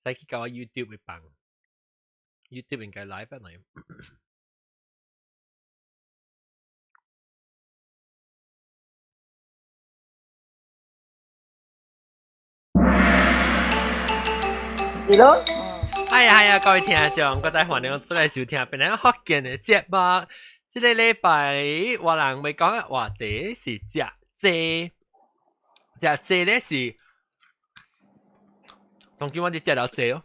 使去搞 YouTube 去放，YouTube 應該 live 嚟。是咯。係啊係啊，各位聽眾，各位歡迎出來收聽本來福建的節目。這個禮拜我人欲講的話題是食濟，食濟咧是，當今我佇食了濟哦。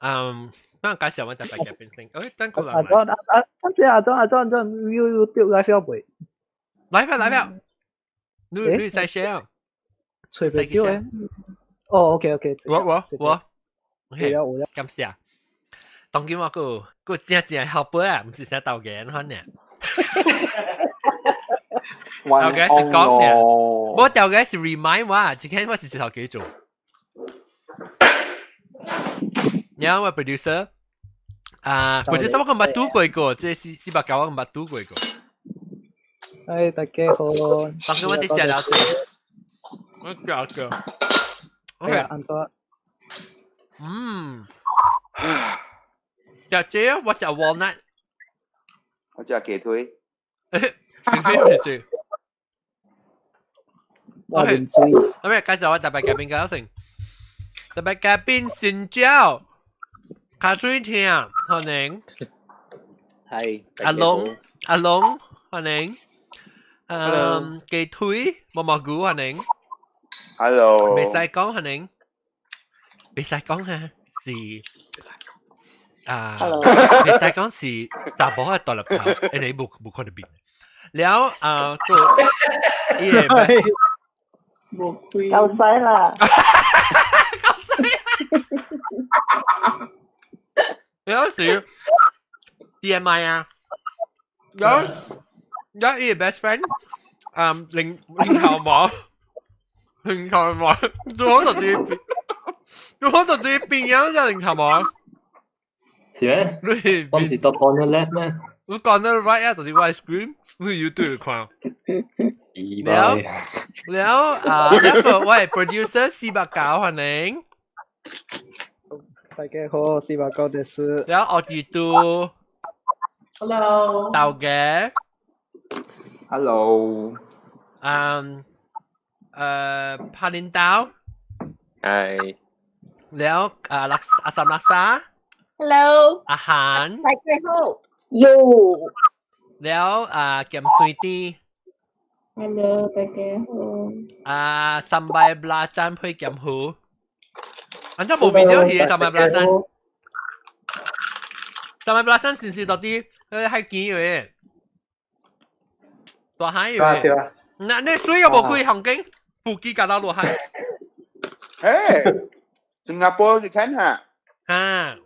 嗯，等我介紹我特別嘉賓先。誒，等過來。阿莊阿阿阿莊阿莊阿莊，有有掉來票未？來票來票，你你使 share？隨便叫誒。哦，OK OK。我我我。OK，感謝。當今我閣閣正正後輩啊，毋是啥豆芽款爾。豆芽是講爾，無豆芽是 remind 我，這個我是一頭家做。然後我 producer 啊，producer 我閣捌拄過一個，這四四百九我捌拄過一個。哎，大家好。當今我佇食了濟，我食個。OK，按怎？嗯，食這我食 walnut，我食雞腿。誒，雞腿唔是這。OK，咁介紹我特別嘉賓介紹。特別嘉賓新椒，卡水聽，歡迎。係。阿龍，阿龍，歡迎。嗯，雞腿，毛毛菇，歡迎。 Hello。袂使講，歡迎。袂使講啊，是啊，袂使講是查某的大粒頭，因為無無看得變。了啊，個伊個無開，夠使啦，夠使啊！了是 DMI 啊，了了伊個 best friend，嗯，零零頭毛，零頭毛，做好就啲。我就直接變樣就零頭毛。是咩？我毋是到 corner left 咩？我 corner right 啊，就是我 screen，你 YouTube 看。了了啊，了個喂 producer 四百九歡迎。大家好，四百九です。了鱷魚肚。 Hello。豆嘅。 Hello。嗯，柏林豆。係。了啊，拉阿三拉沙，Hello，阿韓，大家好，喲，了啊，鹹水豬，Hello，大家好，啊，三百拉贊配鹹糊，按怎無變了去三百拉贊，三百拉贊是是到底嗰海墘嘅，大海嘅，那你水又無開紅景，飛機夾到落海，嘿。新加坡你看下，啊，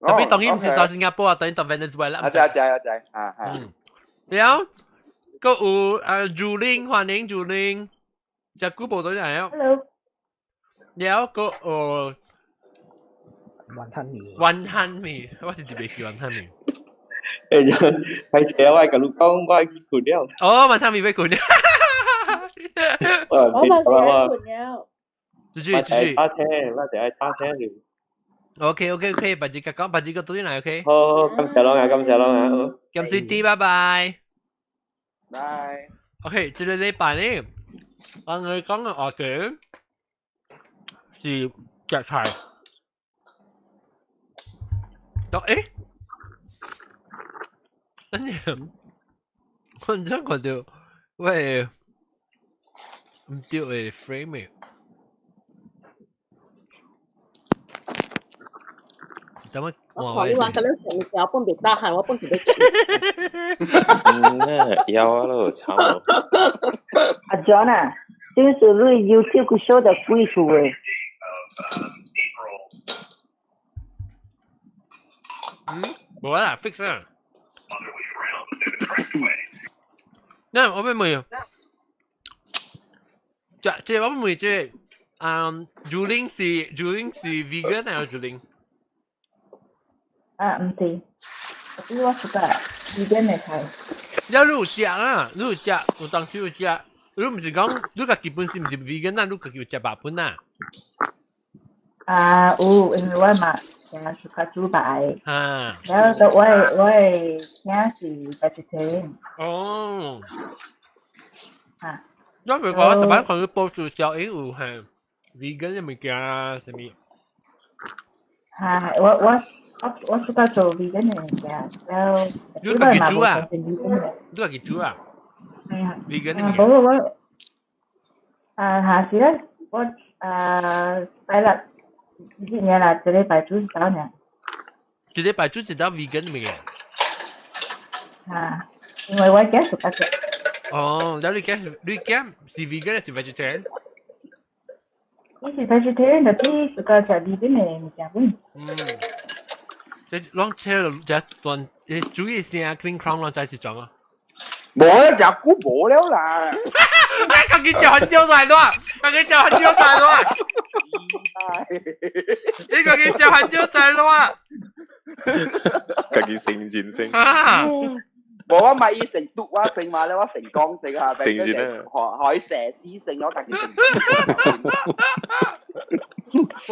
特別當然毋是到新加坡啊，當然到 Venezuela。阿仔阿仔阿仔，啊啊。了，閣有啊，如玲歡迎如玲，隻古無到來啊。 Hello。了，閣有雲吞麵。雲吞麵，我是特別喜歡雲吞麵。誒，開車我共你講，我去睏了。哦，雲吞麵欲睏了。我嘛是愛睏了。繼續繼續。打車，我就愛打車去。 OK OK OK，別只個講，別只個對來 OK。好，感謝攏啊，感謝攏啊。感謝啲，拜拜。拜。 OK，這個禮拜呢，我哋講嘅話題是食菜。誒，等陣，我唔知看到，喂，毋對的 frame。怎麼？我看你玩得了上物件，我本袂打鼾，我本是欲食。嗯，枵啊咯，慘咯。阿 John 啊，這是你 YouTube 去 show 的幾處的？嗯，無啦，fix 啦。那我欲問，這這我欲問這，嗯，Juling 是 Juling 是 vegan 還是 Juling？啊，毋是，我是個 vegan 的菜。了，你有食啦，你有食，有當時有食。你毋是講你家己本身毋是 vegan 啊？你家己有食肉本啊？啊，有，因為我嘛成日 suka 煮飯。啊。然後我的囝是 vegetarian。哦。啊。因為我一擺看到報紙叫伊有係 vegan 的物件啊，啥物？啊，我 suka 做 vegan 的物件，然後你家己煮啊？你家己煮啊？係啊。 vegan 的物件。無我啊，下時咧，我啊拜六一年啦，一禮拜煮一道爾。一禮拜煮一道 vegan 的物件。啊，因為我囝 suka 食。哦，然後你囝是 vegan 還是 vegetarian？伊是 vegetarian，但是 suka 食 vegan 的物件本。嗯，這攏切了，這段煮的聲 clean crown 攏知是怎啊？無啦，食久無了啦。哎，家己食番椒菜咯，家己食番椒菜咯。你家己食番椒菜咯。家己成真成。啊！無我咪伊成篤我成嘛咧，我成功成下，定住咧。海海蛇絲成我家己成。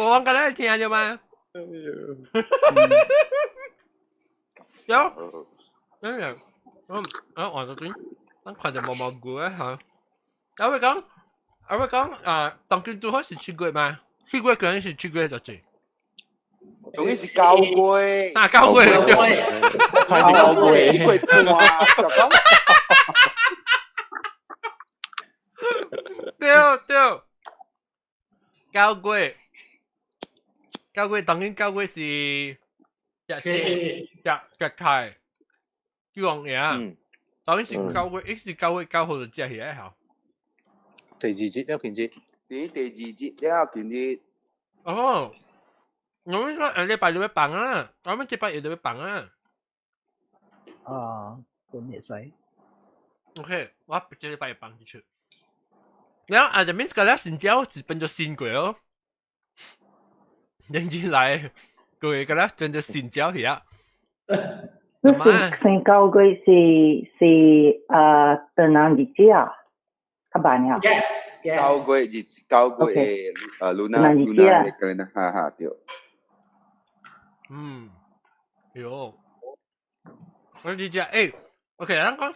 我剛才聽著嘛。有，哎呀，我我換咗轉，咱看著毛毛菇啊嚇。阿偉講啊，當今拄好是7月嘛？7月可能是7月就對。總之是9月。啊，9月。開始9月。7月半就講。對對，9月，9月當今9月是食食食菜，叫王爺。當今是九月，一是9月9號就食起來吼。第二節了今日。第二節了今日。哦，我們說下禮拜就要放啊，我們這拜日就要放啊。啊，咁會使。 OK，我這禮拜放進去。然後啊，這邊個了新椒是變做新過哦。認真來，各位個了變做新椒去啊。你是先9月是啊，唐人日子啊？較慢啊。 Yes, yes. 9月日9月的 Luna Luna 的歌呢，哈哈對。嗯，喲，我你食誒，OK，咱講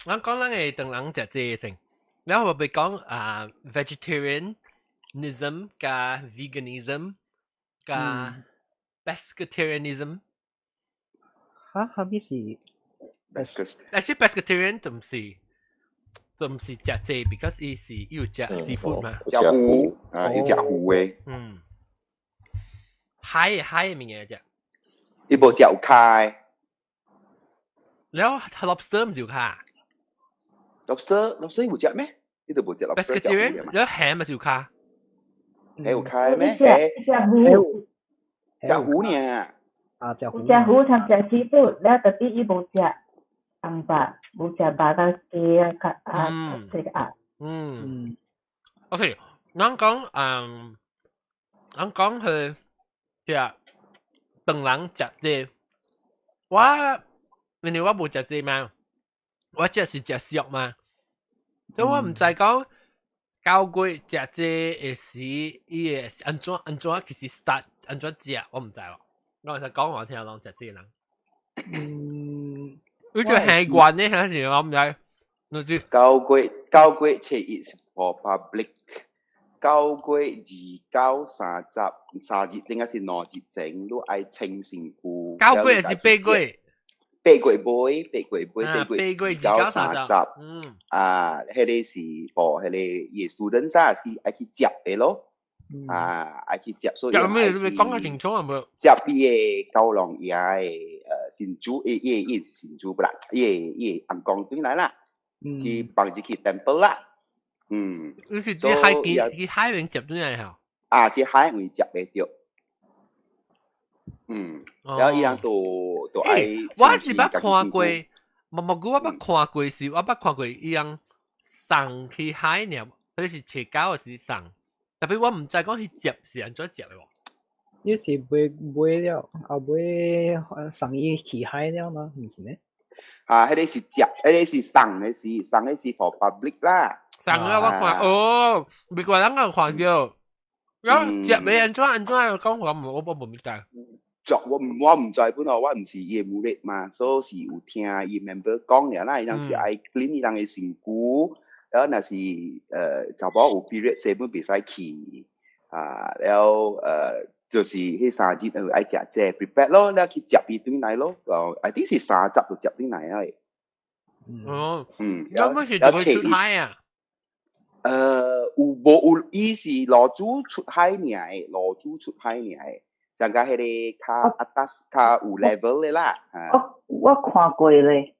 咱的唐人食這個先，然後我欲講啊 vegetarianism 加 veganism 加 pescatarianism。哈，啥物是？pescat？但是 pescatarian 就毋是食這，because 伊是伊有食 seafood 嘛。食魚啊，有食魚的。嗯。海的物件食。伊無食有跤的。了 lobster 毋是有跤？lobster 有食咩？你都無食 lobster。 pescatarian 了蝦嘛是有跤。蝦有跤咩？食魚。食魚爾。啊，食魚。食魚同食 seafood，了特別伊無食紅肉，無食肉甲雞啊，較啊，這個鴨。嗯。OK，咱講去食唐人食這個，我因為我無食這個嘛，我這是食素嘛，所以我毋知講9月食這個時，伊會按怎其實 start 按怎食，我毋知喎。我會使講我聽攏食這個人。嗯，你就習慣呢，還是我毋知。你知9月7日是 for public。9月29、30、3日，應該是2日前，你愛清身軀。9月還是8月？ 8月尾，8月尾，八月 九三十。嗯。啊，彼個是 for 彼個伊 student 啊，是愛去接的咯。啊，愛去接，所以。接咩？你講較清楚啊？無？接伊个九龍爺的神主，伊是神主不啦？伊个翁公轉來啦，去幫伊去 temple 啦。嗯。你是佇海邊，去海邊接轉來吼？啊，佇海邊接的著。嗯，然後伊人都愛。我是捌看過，毛毛菇我捌看過是，我捌看過伊人送去海爾，彼是切狗還是送？特別我毋知講去接是按怎接的喎。你是買了，後尾送伊去海了嗎？毋是咩？啊，彼個是接，彼個是送的是送的是 for public 啦。送了我看，哦，美國人有看著，然後食未按怎按怎講我無明白。作我唔知本來我唔是伊的 murid 嘛，所以是有聽伊 member 講爾啦，伊當時愛 clean 伊人的身軀，然後若是查某有 period 這本袂使去啊，了就是彼3日愛食這 prepare 咯，了去接伊轉來咯，I think 是30就接轉來啊。哦，咁乜是就會出海啊？有無有，伊是羅主出海爾，羅主出海爾，上個彼个較 atas 較有 level 的啦。我看過咧，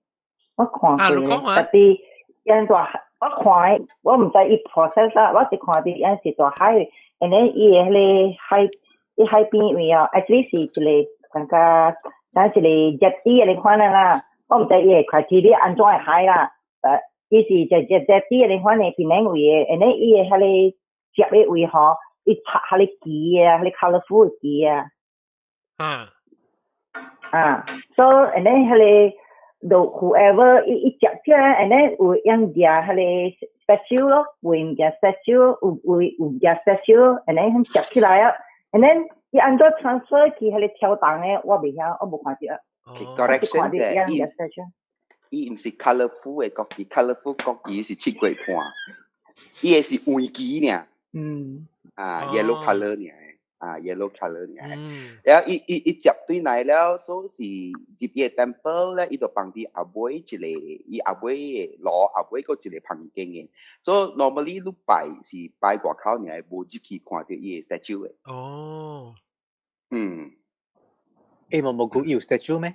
我看過咧，特別因大我看的，我毋知伊 process 啦，我是看佇𪜶是大海，and then 伊的彼个海，伊海邊位哦，actually 是一個感覺像一個 jetty 的款的啦，我毋知伊的 criteria 按怎的海啦，伊是一隻 jetty 的款的檳城位的，and then 伊的彼个接的位吼，伊插彼個旗啊，彼個 colourful 的旗啊。啊，so and then 彼個就 whoever 伊伊接起來，and then 有用舉彼個 statue 咯，有物件 statue，有有舉 statue，and then 接起來啊，and then 伊按怎 transfer 去彼個跳動的，我袂曉，我無看著。 Correction 者，伊毋是 colourful 的國旗，colourful 國旗是7月半，伊的是黃旗爾。啊，yellow colour 爾。啊，yellow colour 爾。然後伊伊伊接對來了，所以是入伊個 temple 咧，伊就放佇後尾一個，伊後尾的爐後尾閣一個房間的。所以 normally 你拜是拜外口爾，無入去看著伊的 statue 的。欸，無無講有 statue 咩？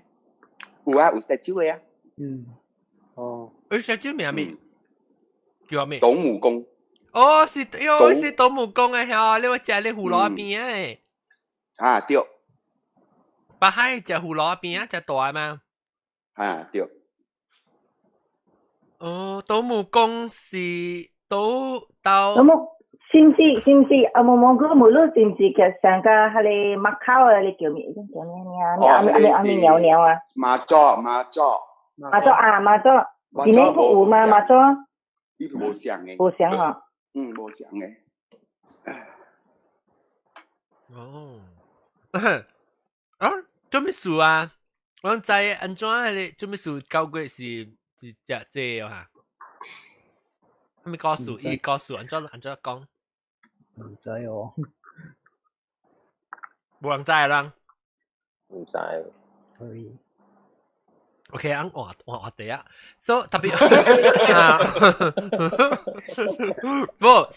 有啊，有 statue 的啊。哦。欸，statue 名咩？叫咩？斗姆公。哦，是喲，是斗姆公的遐，你話食咧葫蘆邊的。啊，對。北海食葫蘆邊啊，食大嘛。啊，對。哦，斗姆公是斗斗。斗姆，是毋是是毋是啊？無無個無論是毋是其上個彼个馬口啊？你叫咩？叫咩名？阿咪阿咪阿咪鳥鳥啊？媽祖媽祖。媽祖啊，媽祖，今年有嗎？媽祖？伊無像的。無像哦。嗯，無像的。哦，啊，做咩事啊？我知按怎彼個做咩事？9月是食這個哈？啥物故事？伊故事按怎按怎講？毋知哦。無人知啦。毋知。可以。 OK，按換換話題啊。So 特別啊，無。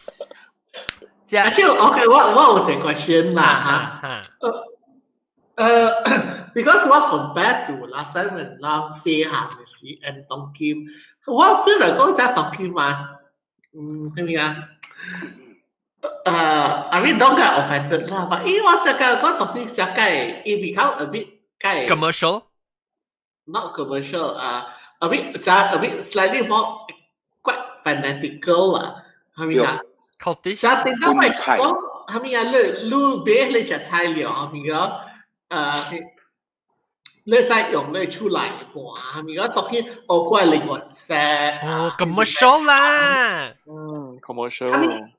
Actually, OK，我有一個 question 啦嚇。Because 我 compare to last time when 咱細漢的時，and 當今，我 feel 來講，這當今嘛，係咪啊？I mean don't get offended 啦，but 因為我這個講當今世界，it become a bit 介 commercial。 Not commercial 啊，a bit slightly more quite fanatical 啦，係咪啊？ Cultish。啥定到我講，係咪啊？你你買你食菜料，係咪個？你使用你出來盤，係咪個？當然，我過另外一 set。哦，commercial 啦。commercial。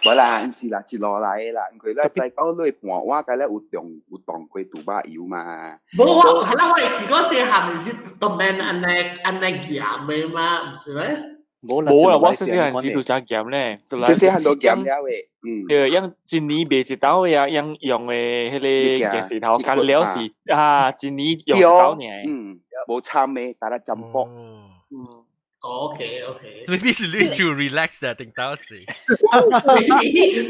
無啦，毋是啦，一路來的啦，因為咱知講你盤碗該咧有動有動過杜巴油嘛。無我，係啦，我會記講細漢是都免按呢按呢鹹的嘛，毋是咩？無啦，我細細漢時都食鹹咧，細細漢都鹹了的。對，用一年賣一兜的啊，用用的彼个電視頭乾了是啊，一年用一兜爾。嗯，無摻的，單單占卜。 OK OK。 Maybe 是你就 relax 啊，定到時。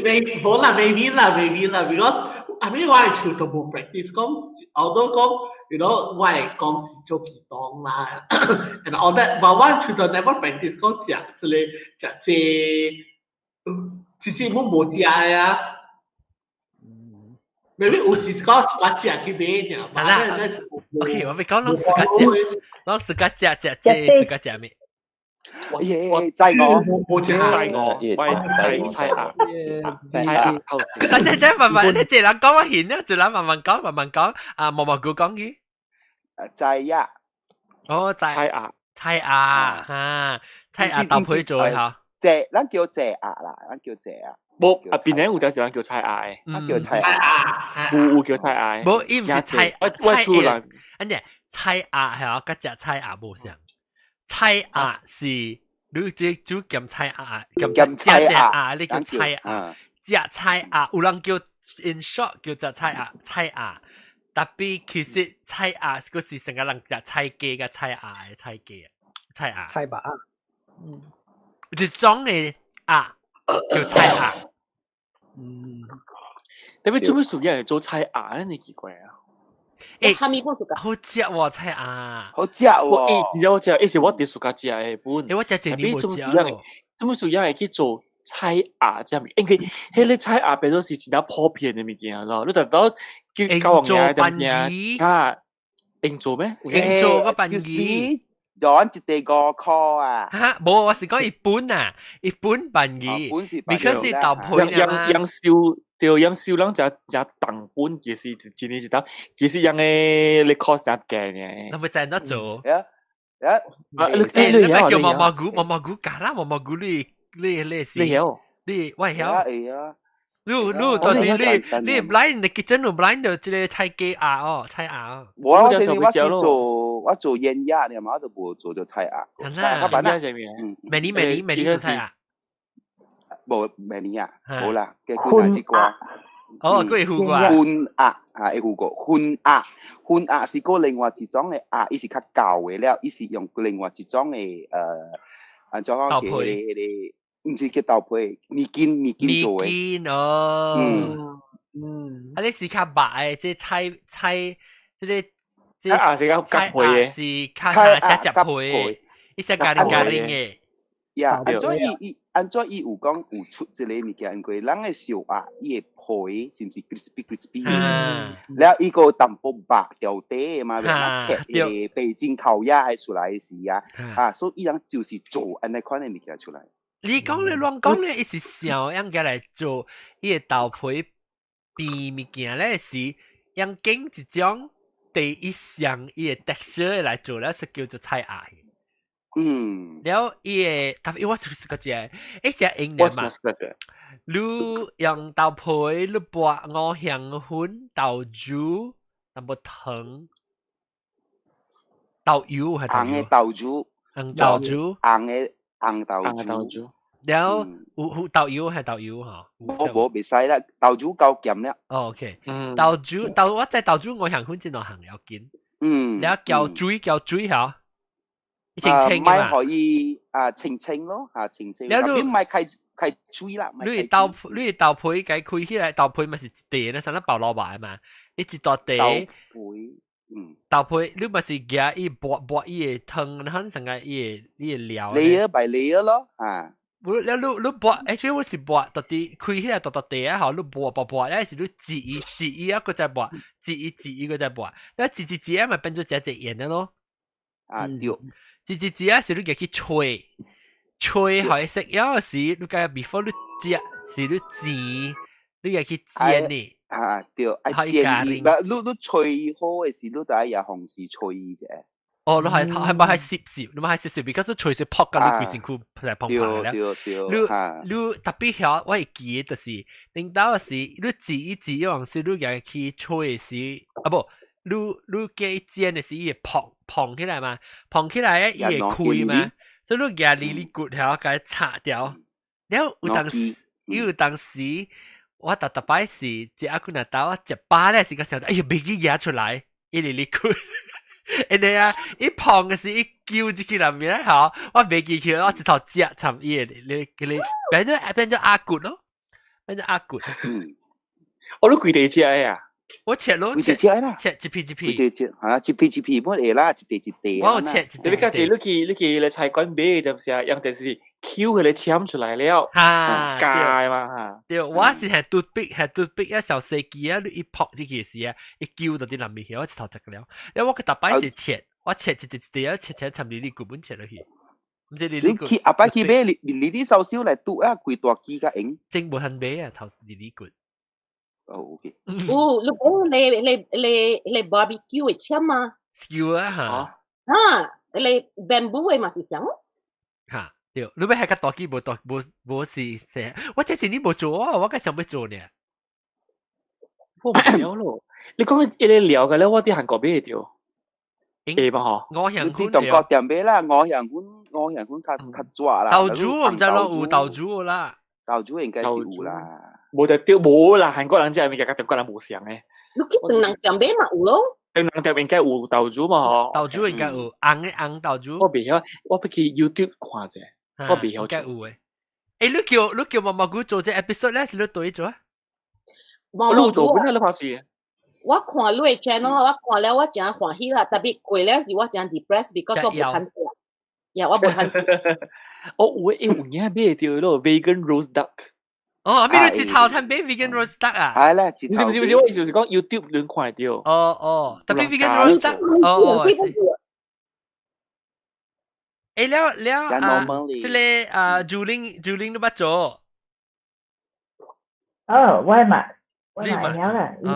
Maybe 無啦，maybe 啦，maybe 啦，because I mean 我係厝都無 practice 講，although 講，我係講是做祈禱啦，and all that，but 我厝都 never practice 講食這個食這，其實我無食啊。maybe 有時講我食去買爾，係啦。OK，我咪講攏自家食，攏自家食食這，自家食咩？耶！知我，冇食知我，我係菜鴨，菜鴨頭。等等等，慢慢，你一個人講我顯咧，一個人慢慢講，慢慢講。啊，毛毛菇講去。知呀。哦，菜鴨，菜鴨，哈，菜鴨搭配做嚇。蔗，咱叫蔗鴨啦，咱叫蔗鴨。無啊，邊個有陣時人叫菜鴨的，叫菜鴨，有叫菜鴨。無，伊毋是菜，我厝人，按呢菜鴨係啊，佮食菜鴨無相。菜鴨是你這煮鹹菜鴨，鹹菜鴨，你叫菜鴨，食菜鴨有人叫 in short 叫食菜鴨，菜鴨。特別其實菜鴨嗰是成個人食菜雞佮菜鴨的菜雞菜鴨。菜白。嗯。一種的鴨叫菜鴨。嗯。特別做咩事業做菜鴨呢？奇怪啊！欸，哈密瓜好食喎菜鴨，好食喎！欸，真正好食，伊是我佇暑假食的本。欸，我食一年無食咯。做咩事業會去做菜鴨這物？因為彼個菜鴨變做是真正普遍的物件咯。你特到叫交王爺的物件啊，用做咩？用做個飯魚，用一塊5塊啊！哈，無，我是講一本啊，一本飯魚，本是佢是豆皮啊嘛。養對，養燒人食食重本，其實真係是當，其實養的你 cost 誠低呢。那咪在那做？啊啊！你咪叫毛毛菇，毛毛菇加啦，毛毛菇你是？你曉？你我曉。會啊。你到底你 blind 你 kitchen 你 blind 到這個菜雞鴨哦，菜鴨。我做醃鴨，你嘛我都無做到菜鴨。係啦。明年明年明年做菜鴨。無明年啊，無啦，計幾若這寡。哦，閣會付過。熏鴨啊，會付過。熏鴨，熏鴨是閣另外一種的鴨，伊是較舊的了，伊是用另外一種的按怎講？豆皮。彼個，毋是叫豆皮，麵筋做的。麵筋哦。嗯。嗯。啊，你是較白的，這菜菜，這個這菜鴨是較夾皮的。是較較食皮，伊是咖喱咖喱的。呀，按怎伊按怎伊有講有出這個物件，因為人的燒鴨，伊的皮是毋是 crispy crispy 的？了伊個淡薄肉條底的嘛，欲切彼個北京烤鴨愛出來時啊，啊，所以伊人就是做按呢款的物件出來。你講咧亂講咧，伊是想應該來做伊的豆皮變物件咧，是用揀一種第一上伊的 texture 來做咧，是叫做菜鴨。嗯，了伊個特別我就是個只，一隻用的嘛。你用豆皮，你撥五香粉、豆漿、淡薄糖、豆油係紅的豆漿，紅豆漿，紅的紅豆漿。了有豆油係豆油吼？無無袂使啦，豆漿夠鹹了。哦，OK，豆漿豆我知豆漿五香粉真兩項要緊。嗯，了攪水攪水吼。清清嘅嘛，可以啊，清清咯，啊清清。了你唔係開開水啦，你豆皮解開起來，豆皮咪是一塊，那啥那包蘿蔔嘛，伊一大塊。豆皮，嗯。豆皮，你咪是夾伊剝剝伊的湯，然後成個伊的料。 layer by layer 咯，啊。無了你你剝，而且我是剝到底開起來大大塊啊，吼，你剝剝剝，了是你擠伊擠伊啊，閣再剝，擠伊擠伊閣再剝，了擠擠擠啊，咪變做誠濟鹽的咯。啊對。擠擠擠啊，是你共去吹，吹予伊熟了時，你共 before 你食，是你煎，你共去煎呢。啊對，愛煎伊，你吹好的時，你就愛也同時吹伊者。哦，你係係咪係攝攝？你咪係攝攝，because 吹水撲到你規身軀來砰砰了。你你特別曉，我會記得就是，頂到時你擠一擠，有時你共去吹的時，啊無。你加煎的時，伊會膨膨起來嘛？膨起來伊會開嘛？所以你舉離離骨條，共伊拆掉。了有當時，有當時，我逐逐擺是食啊幾若兜，我食飽咧時個想，哎呀，袂記舉出來，伊離離骨。因為啊，伊膨的時，伊揪入去內面吼，我袂記起，我一頭食參伊的，你你變做鴨骨咯，變做鴨骨。我你規地食的啊？我切咯，切切一片一片，對對，嚇一片一片本會啦，一塊一塊。我有切一特別較濟，你去咧菜館買，就是啊，用就是 Q 彼個簽出來了，哈，加嘛哈。對，我是係拄逼，係拄逼一小細機啊，你一撲這個時啊，一揪到佇內面去，我一頭食了。因為我個逐擺是切，我切一塊一塊啊，切切參離離骨本切落去。毋是離離骨。你去後擺去買離離燒燒來拄啊，規大支較用。真無通買啊，頭離離骨。哦，OK。有，你講你 barbecue 的簽嗎？燒啊哈。啊，你 bamboo 的嘛是啥？哈，對，你欲係較大支無大無無是細，我這一年無做啊，我該想欲做呢。我唔曉咯。你講一個料嘅咧，我佇韓國買會著。會吧嗬？五香粉。佇中國店買啦，五香粉，五香粉較較抓啦。豆乳我毋知咯，有豆乳啦。豆乳應該是有啦。無就對，無啦，韓國人食物件佮中國人無相的。你去唐人店買嘛有咯。唐人店應該有豆乳嘛嗬？豆乳應該有，紅的紅豆乳。我袂曉，我欲去 YouTube 看者，我袂曉。應該有的。欸，你叫毛毛菇做這 episode 咧，是你對做啊？毛毛菇做邊個拍攝？我看你的 channel，我看了我真歡喜啦，特別過了時我真 depressed，because 我無通食，呀，我無通。哦，有欸，有影買著咯，vegan roast duck。哦，咩你一頭通買 vegan roast duck 啊？係啦，唔是唔是唔是，我意思是講 YouTube 你看會著。哦哦，特別 vegan roast duck，哦哦。欸，了了啊，這個啊，朱玲朱玲你捌做？哦，我嘛，我嘛會曉啦，伊伊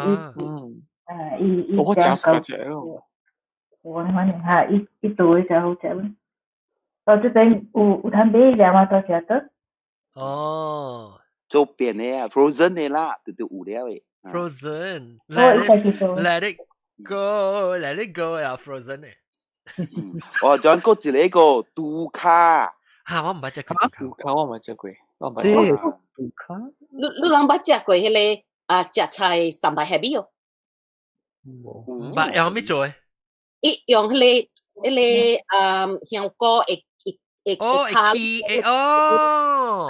啊，伊伊我誠熟食咯。我反正哈，伊伊煮的誠好食。到這邊有有通買兩嘛，到食得。哦。做變的啊，frozen 的啦，就就有了的。 Frozen，let it let it go，let it go 啊，frozen 的。哦，仲有一個個豬跤。哈，我毋捌食過豬跤，我毋捌食過，我毋捌食過。豬跤。你你人捌食過彼個啊？食菜三白蝦米哦？無。捌用咩做的？伊用彼個啊香菇會會會會哦。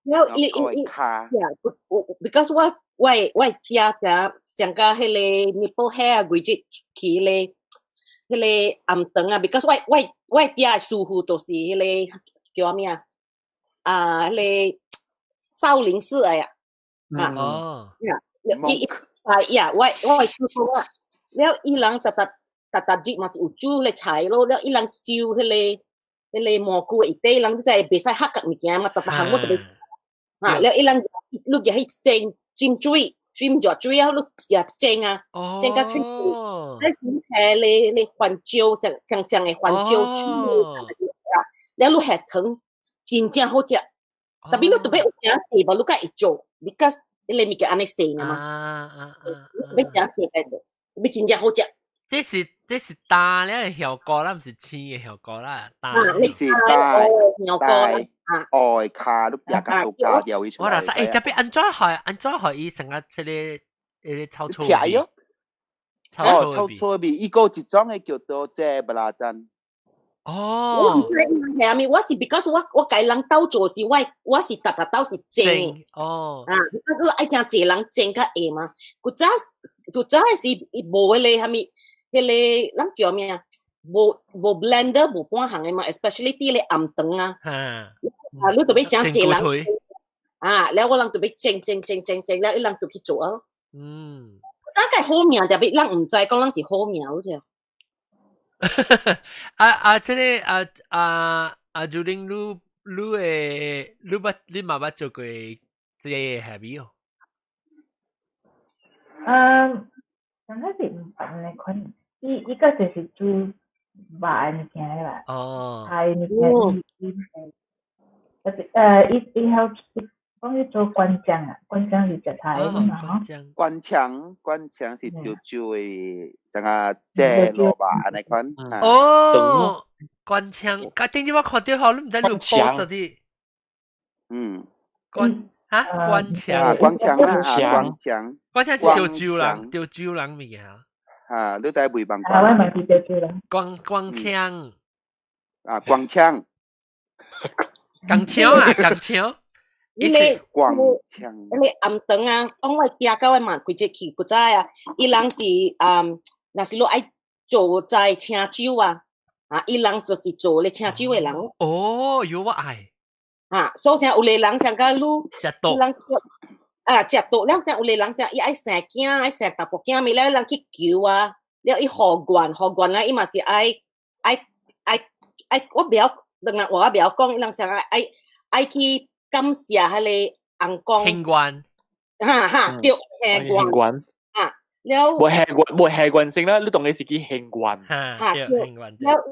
了伊伊伊，呀，because 我我我食食上加彼個 nipple hair 規日去彼個暗腸啊，because 我我我爹的師傅就是彼個叫啥物啊？啊，彼個少林寺的啊，啊，哦，呀，伊伊啊呀，我我師傅啊，了伊人逐逐逐逐日嘛是有煮咧菜咯，了伊人燒彼個蘑菇的底，人就知袂使黑個物件嘛，逐逐項我特別。啊，了伊人你入去蒸浸水，浸熱水啊，你也蒸啊，蒸甲脆脆。你係你你番椒，上上上的番椒水，了你下糖，真正好食。特別你特別有誠濟無，你較會做，because 你物件按呢細嘛。啊啊啊！欲誠濟來做，欲真正好食。這是淡了的效果啦，毋是青的效果啦。淡是淡效果啊，哦，跤你也甲都加掉伊出來。我話說，欸，特別按怎予按怎予伊成個這個彼個臭臭味？哦，臭臭味，伊閣有一種的叫做這蜊仔煎。哦，我毋知伊係啥物，我是 because 我我共人鬥做時，我我是逐逐鬥是蒸。哦。啊，你愛誠濟人蒸較會嘛？古早古早是無彼個啥物，彼個咱叫咩啊？無無 blender 無半項的嘛，especially 佇咧暗頓啊。啊，你著欲誠濟人。啊，了我人著欲蒸蒸蒸蒸蒸，了伊人就去做啊。大概好名，特別咱毋知講咱是好名好似。啊啊！這個啊啊啊！朱玲，你你會你捌你嘛捌做過這個蝦米哦？嗯，剛開始毋捌呢款，伊伊較濟是煮肉的物件啦。哦。菜的物件，伊伊特別伊伊曉伊講伊做灌漿啊，灌漿是食菜的嘛吼。灌腸，灌腸是潮州的，啥個這蘿蔔按呢款。哦，灌腸，啊，頂次我看著吼，你毋知你有 post 的。灌哈灌腸。啊，灌腸啊，灌腸。灌腸是潮州人，潮州人物件。啊，你在袂忘啊，我嘛是潮州人。灌灌腸。啊，灌腸。鋼腸啊，鋼腸。伊個灌腸，彼個暗頓啊，講我爹佮我嘛規日去古早啊，伊人是嗯，若是你愛做菜請酒啊，啊，伊人就是做咧請酒的人。哦，有我愛。啊，所以有個人像佮你，食毒。人啊，食毒了，像有個人像伊愛生囝，愛生查埔囝，咪了人去求啊，了伊許願，許願了伊嘛是愛愛愛愛，我袂曉，兩人話我袂曉講，伊人想愛愛愛去。感謝彼個尪公。還願。哈哈，對，還願。啊，了。無還願，無還願先啦，你當然是去還願。哈，對，還願。了，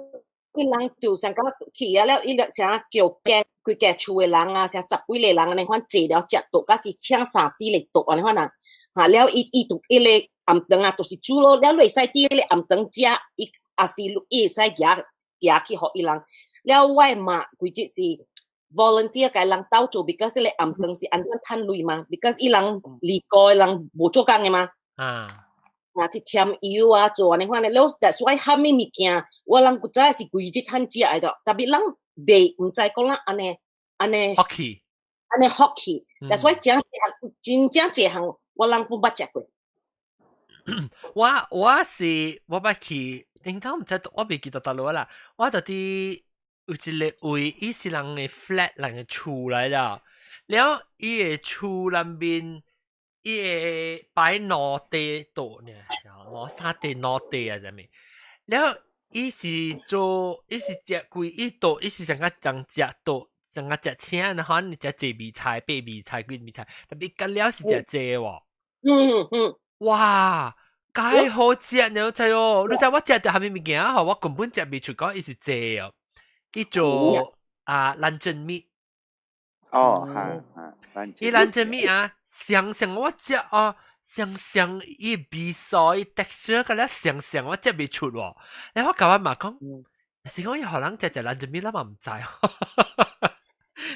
伊人就想講去啊，了伊就想叫雞。規個厝的人啊，啥十幾個人按呢款坐了食桌，敢是請三四個桌按呢款啊，哈了伊伊就彼個暗頓啊，就是煮咯，了你會使佇彼個暗頓食，伊也是伊會使夾夾去予伊人。了我的媽規日是 volunteer 共人鬥做，because 彼個暗頓是按怎趁鐳嘛，because 伊人離國的人無做工的嘛。啊。啊，去添油啊，做按呢款的，了 that's why 啥物物件，我人古早是規日趁食的著，特別人袂毋知講咱按呢按呢，hockey，按呢 hockey，that's why 真真正這項我人本捌食過。我我是我捌去，應該毋知我袂記得佗落啦，我就佇有一个位，伊是人的 flat 人的厝來了，了伊的厝內面。伊會擺兩塊桌呢，兩三塊兩塊啊，啥物？了伊是做，伊是食規伊桌，伊是上較將食桌，上較食請，然後你食濟味菜、八味菜、幾味菜，特別佮了是食濟喎。哇，介好食呢，知哦！你知我食著啥物物件吼？我根本食袂出講伊是濟哦。伊做啊 luncheon meat。哦，哈哈，伊 luncheon meat 啊。上上我食哦，上上伊味素伊 texture 個咧上上我食袂出喎。然後我共我媽講，是講伊予人食食 luncheon meat，咱嘛毋知。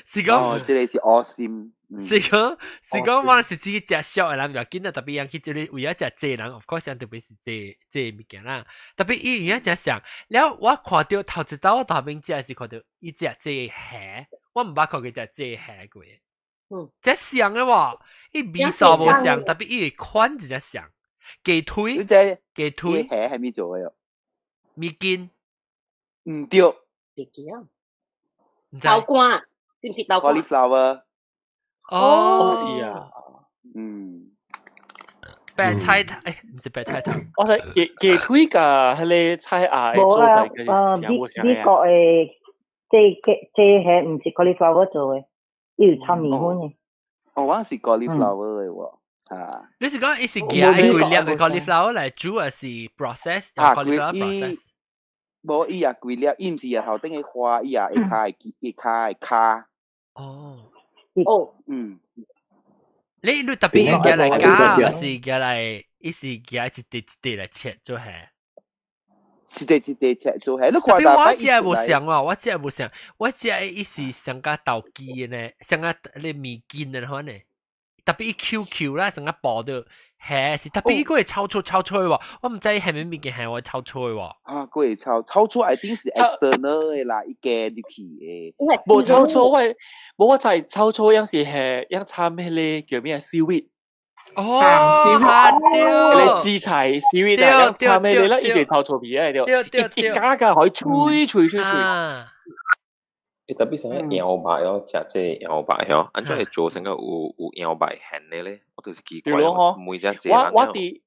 是講，哦，這個是惡心。是講是講，我是自己食少的人毋要緊啊，特別人去這裡為咗食濟人，of course 特別是濟濟物件啦。特別伊有影誠像，了我看著頭一道我頭邊食是看著伊食這個蝦，我毋捌看過食這個蝦過。這像的喎，伊味素無像，特別伊個款真正像。雞腿，雞腿蝦係咪做的？麵筋，毋對。袂記啊。豆乾，是毋是豆乾？Cauliflower。哦，是啊。白菜頭，欸，毋是白菜頭。我係雞雞腿佮彼个菜鴨做出來嘅是無像美國的這這蝦毋是 cauliflower 做的。伊有摻麵粉的。哦，我是 cauliflower 的喎，啊。你是講伊是夾一規粒的 cauliflower 來煮，還是 process？啊，規伊無伊也規粒，伊毋是頭頂的花，伊也下跤的下跤的跤。哦。哦。你你特別夾來夾，還是夾來？伊是夾一塊一塊來切做蝦？一塊一塊切做蝦，你看我食無像喎，我食無像，我食伊是上較豆機的呢，上較咧麵筋的款呢。特別伊 Q Q 啦，上較薄的蝦是特別伊閣會炒出炒出喎，我毋知伊蝦米物件蝦會炒出喎。啊，閣會炒炒出，一定是 external 的啦，伊加入去的。無炒出我，無我知炒出樣是係樣摻彼个叫咩 seaweed。哦，對，彼个紫菜 seaweed 啊，摻彼个啦，伊就炒出味來對，一加加可以脆脆脆脆。欸，特別啥羊肉哦，食這羊肉哦，按怎會做成個有有羊肉餡的咧？我就是奇怪，每隻這我我佇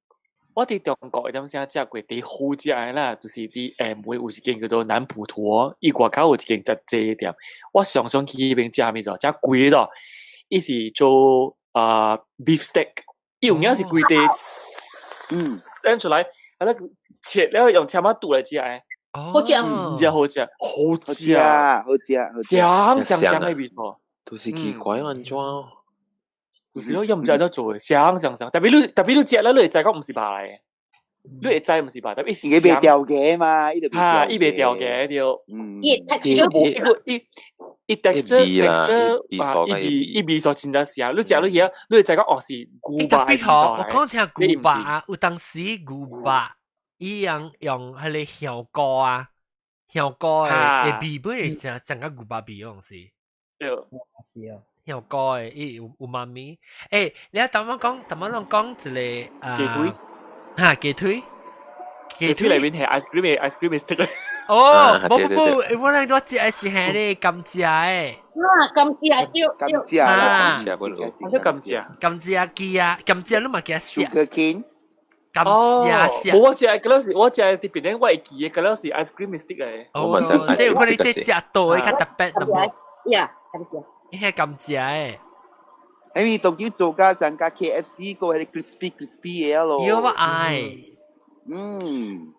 我佇中國有當時食過佇好食的啦，就是佇厦門有一間叫做南普陀，伊外口有一間食這店，我常常去彼邊食物做，食貴咯。伊是做啊 beef steak，伊有影是規塊整出來，啊那切了用簽仔拄來食的。好食，真正好食，好食，好食，香香香的味道。都是奇怪按怎？就是咯，又毋知按怎做的，香香香。特別你特別你食了，你會知講毋是肉來的，你會知毋是肉，特別伊袂掉牙嘛，伊就哈，伊袂掉牙對。伊 texture 無，伊伊 texture texture 啊，伊味伊味素真正香。你食落去，你會知講哦是牛肉特別吼，我講聽牛肉啊，有當時牛肉。伊樣用彼个香菇啊，香菇的的味本會成成個牛肉味樣是。對，是啊。香菇的伊有有媽咪。欸，你啊，頭仔講，頭仔攏講一個啊。雞腿。哈，雞腿。雞腿內面係 ice cream 的 ice cream stick 哦，無無無，我咱我食的是彼个甘蔗的。啊，甘蔗對甘蔗啊，甘蔗我甘蔗。甘蔗機啊，甘蔗你嘛驚食。 Sugar cane。甘蔗無我食的，嗰時我食的佇邊我會記的，嗰時 ice cream stick 的。哦，這有可能這食到的較特別淡薄。呀，甘蔗。伊彼甘蔗的。因為當叫做家上架 KFC 個彼個 crispy crispy 的咯。有我愛。嗯。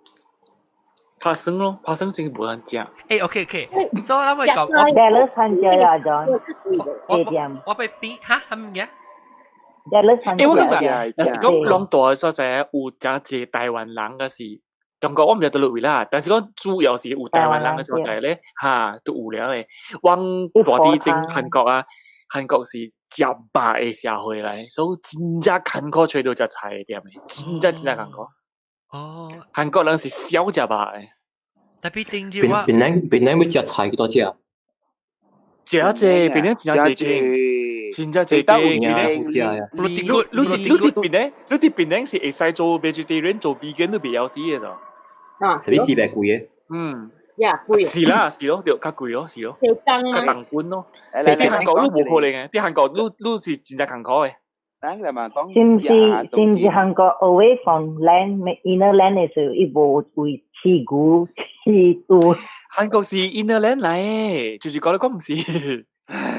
拍算咯，拍算真無人食。誒，OK OK，所以我咪講，我 Dallas 番椒啦，John，我我被逼嚇，係唔嘅？ Dallas 番欸，我感覺，椒。若是講攏大的所在有誠濟台灣人嘅是，中國我毋知佗落位啦，但是講主要是有台灣人嘅所在咧，哈，都有了的。阮大佇前韓國啊，韓國是食肉的社會來，所以真正艱苦揣著食菜的店的，真正真正艱苦。哦，韓國人是少食肉的。特別頂住我。檳榔檳榔欲食菜幾多隻？食啊濟，檳榔真正濟間，真正濟間。你你你你佇檳榔，你佇檳榔是會使做 vegetarian 做 vegan 都袂曉死的咯。啊，啥物四百貴的？嗯。呀，貴。是啦，是咯，對，較貴咯，是咯。較重本咯。佇韓國你無可能的，佇韓國你你是真正艱苦的。是毋是是毋是韓國 away from land inner land 的時候，伊無為飼牛飼豬。韓國是 inner land 來的，就是講你講毋是。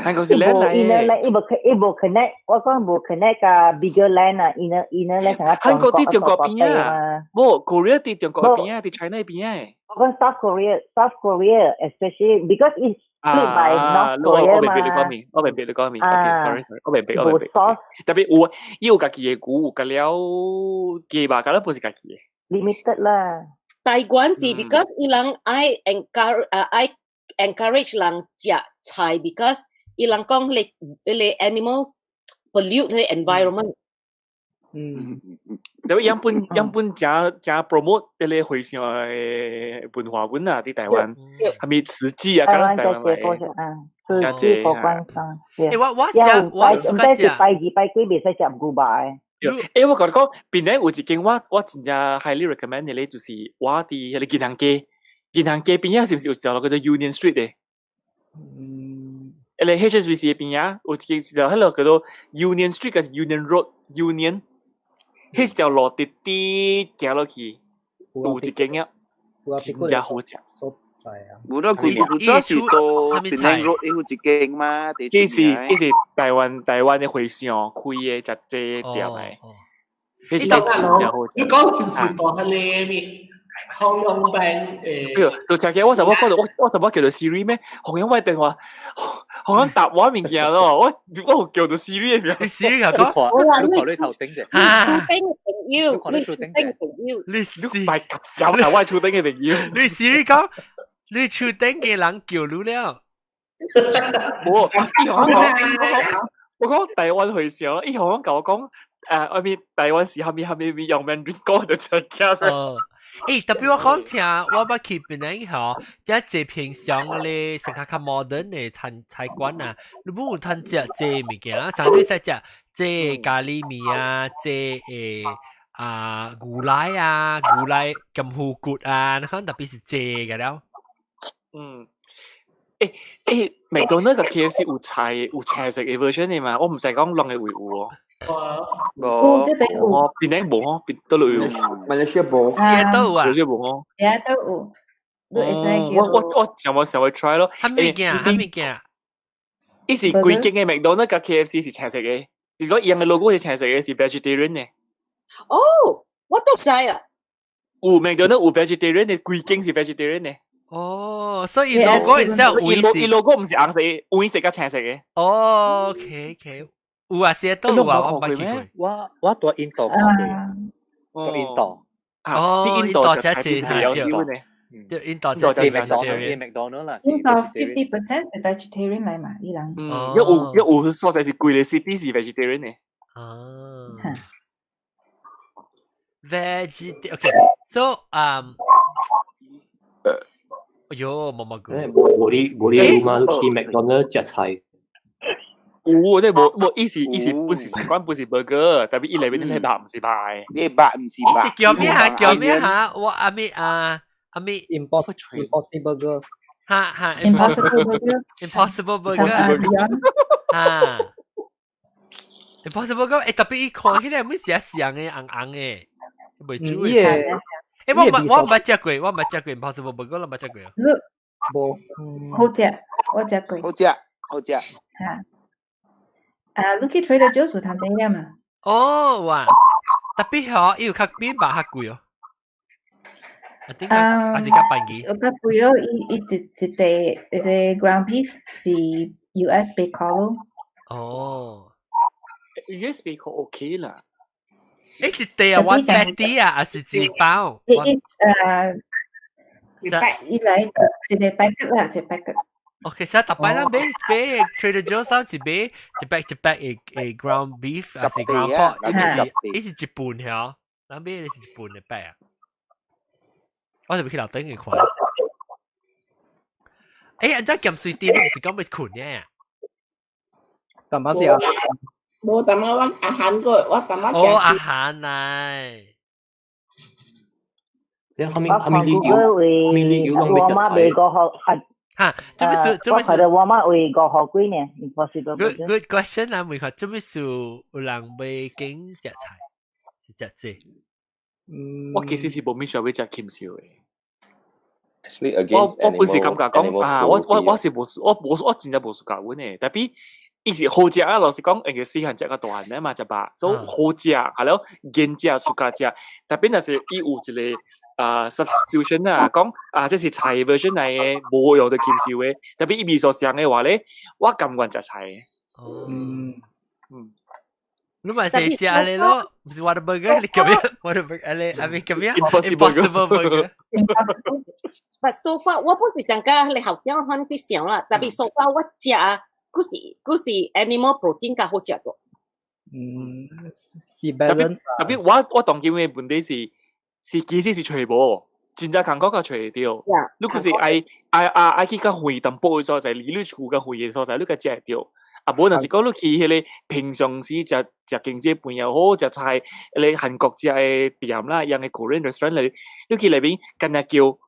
韓國是 land 來的。inner land 伊無伊無 connect，我講無 connect 佮 bigger land 啊，inner inner land 成個韓國佇中國邊啊，無 Korea 佇中國邊啊，佇 China 邊啊。我講 South Korea，South Korea especially because it's split by North Korea 我明白你講咩，我明白你講咩。OK，sorry sorry，我明白我明白。特別有伊有家己的牛，有甲了雞肉，甲了不是家己的。 Limited 啦。台灣是 because 伊人愛 encourage 愛 encourage 人食菜，because 伊人講你你 animals pollute the environment。嗯，特別樣本樣本誠誠 promote 這個和尚的文化本啊，佇台灣，啥物慈濟啊，敢若是台灣來的。慈濟佛光山。欸，我我食我毋知是拜二拜幾袂使食牛肉的。欸，我共你講，檳榔有一間我我真正 highly recommend 的咧，就是我佇彼個銀行街，銀行街邊仔是毋是有一條路叫做 Union Street 的？嗯，彼個 HSBC 的邊仔有一間一條彼個叫做 Union Street，還是 Union Road？Union，彼條路直直行落去，有一間仔，真正好食。無啦，佢佢早是到檳榔 Road 有一間嘛，這是這是台灣台灣的和尚開的，食這店的。彼是真正好食。你講是毋是到彼個咩？洪永平誒。哎喲，就聽起我怎麼講到我我怎麼叫做 Siri 咩？洪永我電話，洪永答我物件咯，我我有叫做 Siri 的名。你 Siri 講，你看你頭頂者。啊！樹頂的朋友，你樹頂的朋友，你你賣夾小啊！我樹頂的朋友。你 Siri 講，你樹頂嘅人叫你了。無，伊同我講，我講台灣和尚，伊同我共我講，誒，外面台灣是蝦米蝦米用闽南語就出驚。哦。欸，特別我講聽，我捌去檳榔吼，遮濟平常咧，成較較 modern 的餐菜館啊，你無有通食這物件，啥你使食這咖喱麵啊，這誒啊牛奶啊，牛奶兼虎骨啊，你看特別是這個了。嗯，欸欸，麥當勞佮 KFC 有菜有菜色的 version 的嘛？我毋知講攏會有哦。無，這邊有。哦，檳榔無哦，檳佗落有。馬來西亞無。也都有啊。馬來西亞無哦。也都有。你會使叫。我我我想我想欲 try 咯。啥物件？啥物件？伊是規間的麥當勞佮 KFC 是青色的，是講伊樣的 logo 是青色的，是 vegetarian 的。哦，我都知啊。有麥當勞有 vegetarian 的，規間是 vegetarian 的。哦，所以 logo 然之後伊 logo 毋是紅色，黃色佮青色的。哦，OK OK。有啊，寫都有啊，我捌去過。我我佇印度看過，佇印度。哦，印度才濟對，對印度才濟麥當勞，麥當勞啦。印度 50% 是 vegetarian 來嘛，伊人。嗯，有有所在是規个 city 是 vegetarian 的。啊。Veget okay，so 哎喲，毛毛菇。無你無你有嘛？去麥當勞食菜。有，即無無，伊是伊是不是習慣不是 burger，特別伊內面啲肉毋是肉的。你肉毋是肉。是叫咩嚇？叫咩嚇？我阿咪啊阿咪。 Impossible Burger。哈哈。 Impossible Burger。 Impossible Burger。啊。Impossible Burger，欸特別伊看起來每時像的紅紅的，袂煮的。欸，我毋我毋捌食過，我毋捌食過 Impossible Burger，我毋捌食過。你無。好食，我食過。好食，好食。嚇。啊，你去 Trader Joe's 有通買了嘛？哦，哇！特別吼，伊有較比肉較貴哦。啊點解？還是較便宜？我較貴哦，伊伊一一塊一個 ground beef 是 US 八箍咯。哦，US 八箍 OK 啦。欸，一塊啊，one patty 啊，還是一包？伊伊伊來一個 packet 啦，一個 packet。 OK，所以逐擺咱買買 Trader Joe's 上是買一 pack 一 pack 的的 ground beef 還是 ground pork，伊是伊是一半曉，咱買的是一半的 pack 啊。我就欲去樓頂去看。欸，按怎鹹水甜，毋是講欲睏的？淡仔食。無淡仔我阿韓個，我淡仔哦，阿韓來。你後面後面你有後面你有攏欲食菜？哈，做咩事？做咩事？我看到我媽為五箍幾呢，Impossible。 Good good question 啊，問下做咩事有人袂揀食菜，是食這？嗯，我其實是無咩想欲食禽獸的。我我本是感覺講啊，我我我是無我無我真正無 suka 阮的，tapi 伊是好食啊，老實講，因為細漢食較大漢咧嘛，食飽，所以好食，係咯，堅食 suka 食，tapi 若是伊有一個啊 substitution 啊，講啊這是菜 version 來的，無用到禽獸的，tapi 伊味素相的話咧，我甘願食菜的。嗯嗯。你咪是食咧咯，毋是 Whataburger，你叫咩？Whataburger 你係咪叫咩？Impossible Burger。 But so far 我本是上個你後邊看啲想啦，tapi so far 我食啊，佢是佢是 animal protein 較好食個。嗯，是 balance。 Tapi 我我當今的問題是是其實是揣無，真正艱苦較揣會著。你就是愛愛愛愛去較遠淡薄的所在，離你厝較遠的所在，你才食會著。啊，無若是講你去彼個平常時食食經濟飯又好，食菜，彼個韓國食的店啦，樣的 Korean restaurant 內，你去內面干焦叫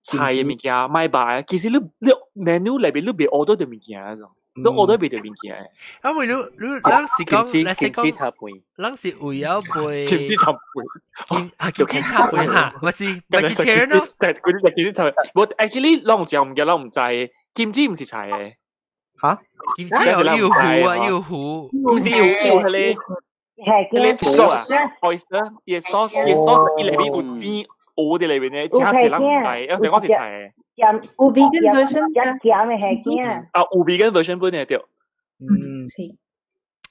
菜的物件買肉，其實你你 menu 內面你袂 order 著物件種，你 order 袂著物件。啊，為你你咱是講，咱是講，咱是為了賣金枝茶飯，啊，金枝茶飯哈，毋是 vegetarian 咯。對，嗰啲就金枝茶飯。無 actually 攏有食物件，攏毋知，金枝毋是菜的。嚇？金枝有有糊啊，有糊，毋是有有彼個，彼個 sauce oyster，伊個 sauce，伊個 sauce 伊內面有煎蚵佇內面的，真濟人毋知，因為我是菜的。有 vegan version 鹹的蝦羹。啊，有 vegan version 本的對。嗯，是。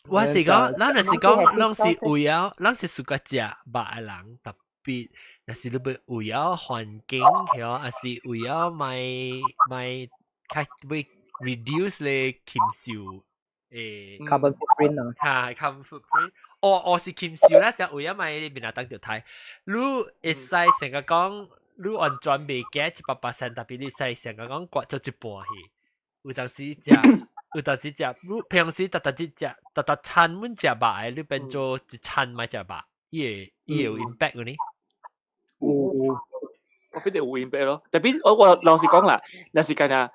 我是講，咱就是講，攏是為了，咱是 suka 食肉的人，特別，若是你欲為了環境，曉，還是為了賣賣較欲 reduce 咧禽獸誒 carbon footprint 啊，嚇 carbon footprint，哦哦是禽獸啦，是為了賣面當著刣，你會使成個講，你完全袂驚100%，特別你使成個講割咗一半去，有當時食。有當時食，你平時逐逐日食，逐逐餐阮食肉的，你變做一餐莫食肉，伊會伊會有 impact 嘅呢？有，我必定有 impact 咯。Tapi 我我老實講啦，若是干焦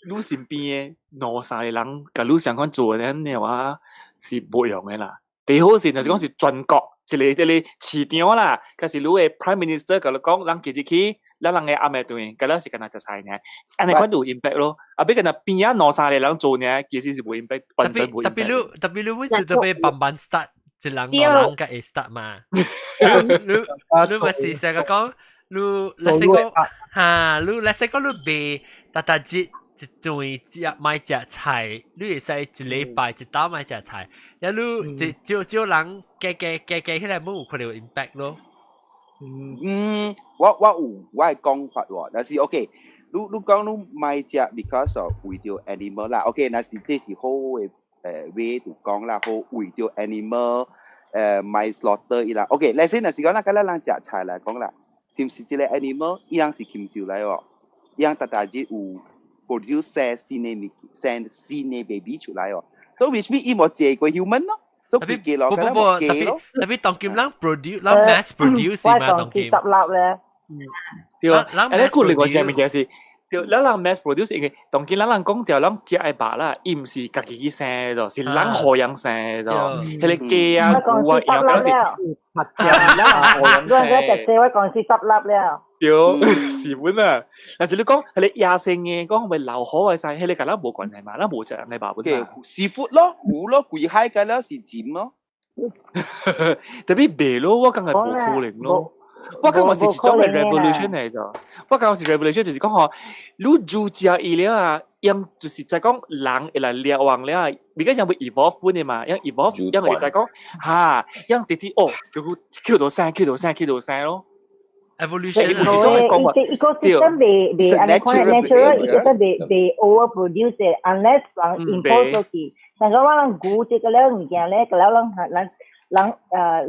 你身邊的兩三個人，共你相款做的呢話是無用的啦。最好是若是講是全國一個一個市長啦，還是你的 Prime Minister 共你講，咱今日起，咱人的暗暝頓，佮了是干焦食菜爾，按呢款就有 impact 咯。啊，欲干焦邊仔兩三個人做爾，其實是無 impact，完全無 impact。特別你特別你每次都欲慢慢 start，一人兩人才會 start 嘛。你你咪是成個講，你 let's say 講，哈，你 let's say 講你賣逐逐日一頓食莫食菜，你會使一禮拜一頓莫食菜，然後你少少人加加加加起來，無有可能有 impact 咯。嗯，我我有我的講法喎，但是 OK，你你講你莫食，because of 為著 animal 啦，OK，若是這是好的way to 講啦，好為著 animal 莫 slaughter 伊啦，OK，let's say 若是講咱佮咱人食菜來講啦，是毋是這個 animal 伊人是禽獸來哦，伊人逐逐日有 produce 生新的物，生新的 baby 出來哦，所以 which mean 伊無借過 human 咯。所以記落，不不不，特別特別當今人 produce，人 mass produce 嘛，當今。執笠咧。對啊，誒，你另外一物件是，對，咱人 mass produce 因為當今咱人講著，咱食的肉啦，伊毋是家己去生的，是人予人生的，彼個雞啊、牛啊，然後是，咱人予人生。我公司執笠了。對，是本啊。但是你講彼個野生的，講會流河會使，彼個佮咱無關係嘛，咱無食人的肉本嘛。 Seafood 咯，魚咯，規海個了是鹹咯。 Tapi 袂咯，我感覺無可能咯。我感覺是一種嘅 revolution 嚟咗。我感覺是 revolution，就是講吼，你煮食伊了啊，用就是在講人會來掠王了啊，而家像會 evolve 嘅嘛，用 evolve，因為在講哈，用直直哦，叫佢叫到生，叫到生，叫到生咯。 evolution 伊種伊個 system 未未按呢款 natural，伊個未未 overproduce 嘅，unless 人 import 過去。上個我人估這個了物件咧，個了人人人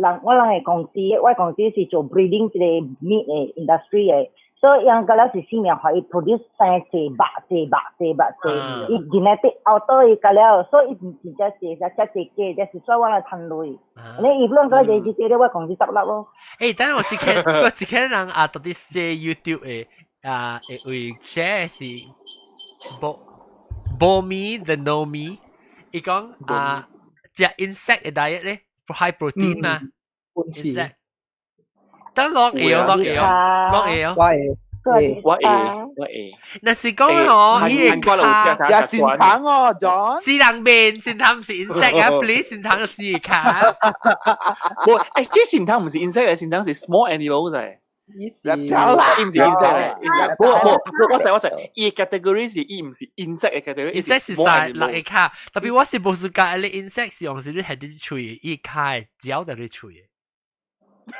人我人嘅公司，我公司是做 breeding 這個 meat 嘅 industry 嘅，所以人個了是市面化，伊 produce 生濟肉濟肉濟肉濟，伊 genetic alter 伊個了，所以伊唔真正濟，只只濟雞，這是所以我來趁鐳。你伊攏個濟濟濟咧，我公司執笠咯。欸，等下我一看人啊，到底寫 YouTube 嘅啊，會 share 是無無me the no me，伊講啊，食 insect 嘅 diet 咧，high protein 嘛，insect。等落會哦，落會哦，落會哦。我會，我會，我會。若是講哦，伊個跤，食善糖哦，John。是人面，善糖唔是 insect 啊，please，善糖是跤。無，這善糖唔是 insect，善糖是 small animals 嚟。伊是，伊唔是 insect 嚟。無無，我知我知，伊 category 是伊唔是 insect 嘅 category。 insect 是曬六個跤，特別我是無是教你 insect 是用是你係啲喙，伊跤嚼在你喙。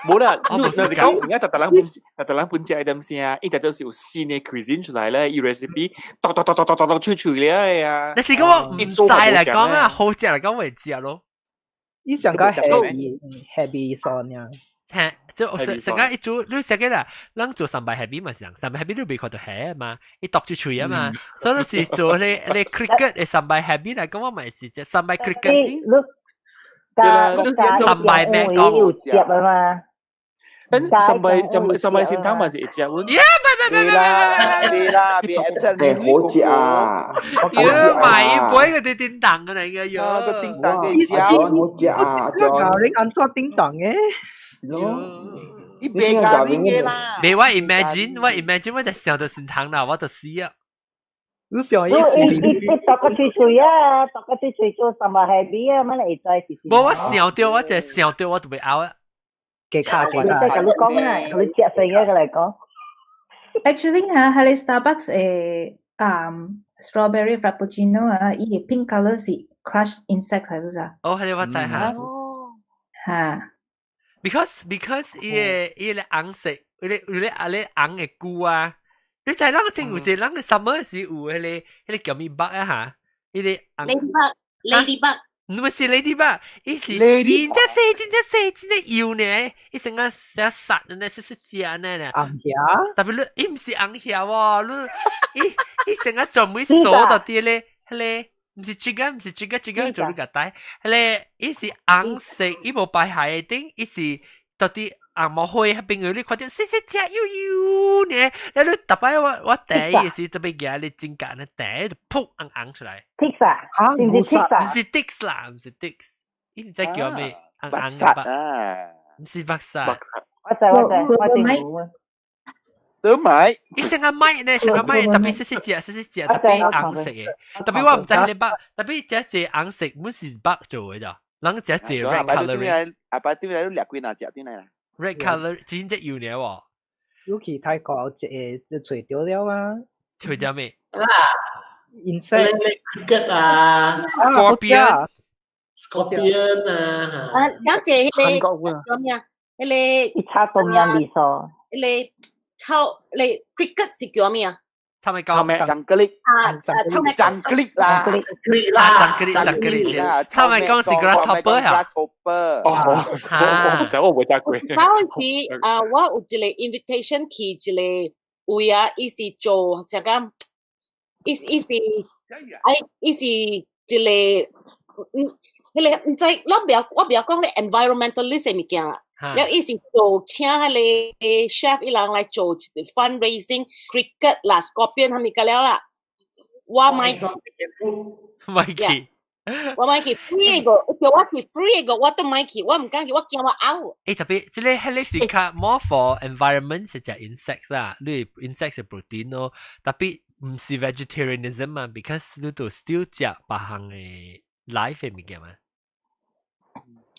冇啦，你若是講而家特特人本特特人本食點聲，伊特都是有新嘅 cuisine 出來咧，伊 recipe 剁剁剁剁剁剁剁出出嚟啊！但是講我唔知嚟講啊，好食嚟講會食咯。伊上個 heavy heavy 酸呀。嘿，就成成個一煮，你食個啦，咱做三百 heavy 嘛是，三百 heavy 你未看到蝦嘛，伊剁出喙啊嘛，所以你是做你你 cricket 嘅三百 heavy 嚟講，我咪是隻三百 cricket。你三百咩講？有接啊嘛。誒，三百三百三百先湯嘛是會食阮。耶！唔唔唔唔唔唔啦，別 upset 你好食啊！耶！買一杯嗰啲叮當嘅嚟嘅喲。個叮當嘅食。好食啊！教你按怎叮當嘅？你別教你嘅啦。你我 imagine，我 imagine 我就想到善湯啦，我就死啊！你想意思？伊伊剁個喙喙啊，剁個喙喙做什麼 heavy 啊？乜你會知是？無，我想到我就想到我就袂拗啊。嘅卡嘅卡。你甲你講啊，你食成嘅嚟講。 Actually 嚇，喺你 Starbucks strawberry frappuccino 啊，伊個 pink color 是 crushed insect 係咪啊？哦，係我知嚇。嚇。 Because 伊個紅色，伊個啊咧紅嘅菇啊，你知咱個正有一個咱個 summer 時有彼個叫咩 bug 啊嚇？伊個 ladybug，ladybug。唔是 ladybug，伊是真正細真正細真正幼呢，伊成個成殺呢，細細隻呢呢。紅俠？特別你伊毋是紅俠喎，你伊伊成個專門鎖到啲咧，彼個。毋是這個，毋是這個，這個做你個帶，彼個伊是紅色，伊無擺海頂，伊是到底紅毛灰彼邊你看到細細隻幼幼呢，你逐擺我第一時特別舉你真簡單，第一就噗紅紅出來。 Ticks 啊？嚇，唔是 ticks 啊？毋是 ticks 啦，毋是 ticks，伊毋知叫咩紅紅嘅。毋是白沙。我知我知，我知。都買，伊成個買呢，成個買特別細細隻，細細隻，特別紅色嘅，特別我毋知彼個 bug，特別這隻紅色，本是 bug 做嘅咋，人這隻 red colour。阿爸對來都掠幾若隻對來啦。 red colour 真正有呢喎。尤其泰國這個就揣著了啊。揣著咩？ insect cricket 啊，scorpion。 scorpion 啊。啊，講這彼個叫咩啊？彼個一炒東陽味素。彼個。草你 cricket 是叫咩啊？草莓糕，巧克力啊，草莓巧克力啦，巧克力啦，巧克力，巧克力啦，草莓糕是 grasshopper 啊，grasshopper。哦，我唔知，我冇食過。嗰陣時啊，我有一個 invitation 去一個位啊，伊是做啥個？伊是哎，伊是一個嗯，彼個毋知我袂曉講咧 environmentalist 的物件啦。了伊是做請彼個 chef 伊人來做一個 fundraising cricket 啦，scorpion 啥物個了啦。我買買去，我買去 free 個，叫我去 free 個，我都買去，我毋敢去，我驚我嘔。欸，特別這個彼個是較 more for environment 是食 insects 啦，你 insects 是 protein 咯，特別毋是 vegetarianism 嘛，because 你都 still 食別項的 life 的物件嘛。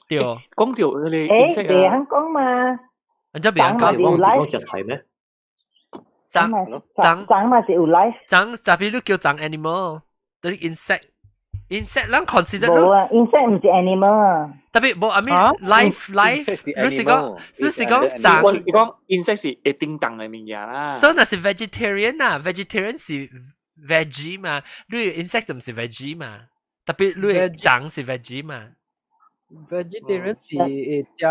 對，講到彼個欸，袂曉講嘛。人家別人講，我唔是講食菜咩？髒髒髒嘛是有 life。髒特別你叫髒 animal，就是 insect。insect 咱 consider 無啊，insect 唔是 animal 啊。特別無，I mean life，你是講髒。我講 insect 是會叮當的物件啦。所以那是 vegetarian 啊，vegetarian 是 veggie 嘛，你 insect 唔是 veggie 嘛，特別你髒是 veggie 嘛。 vegetarian 是會食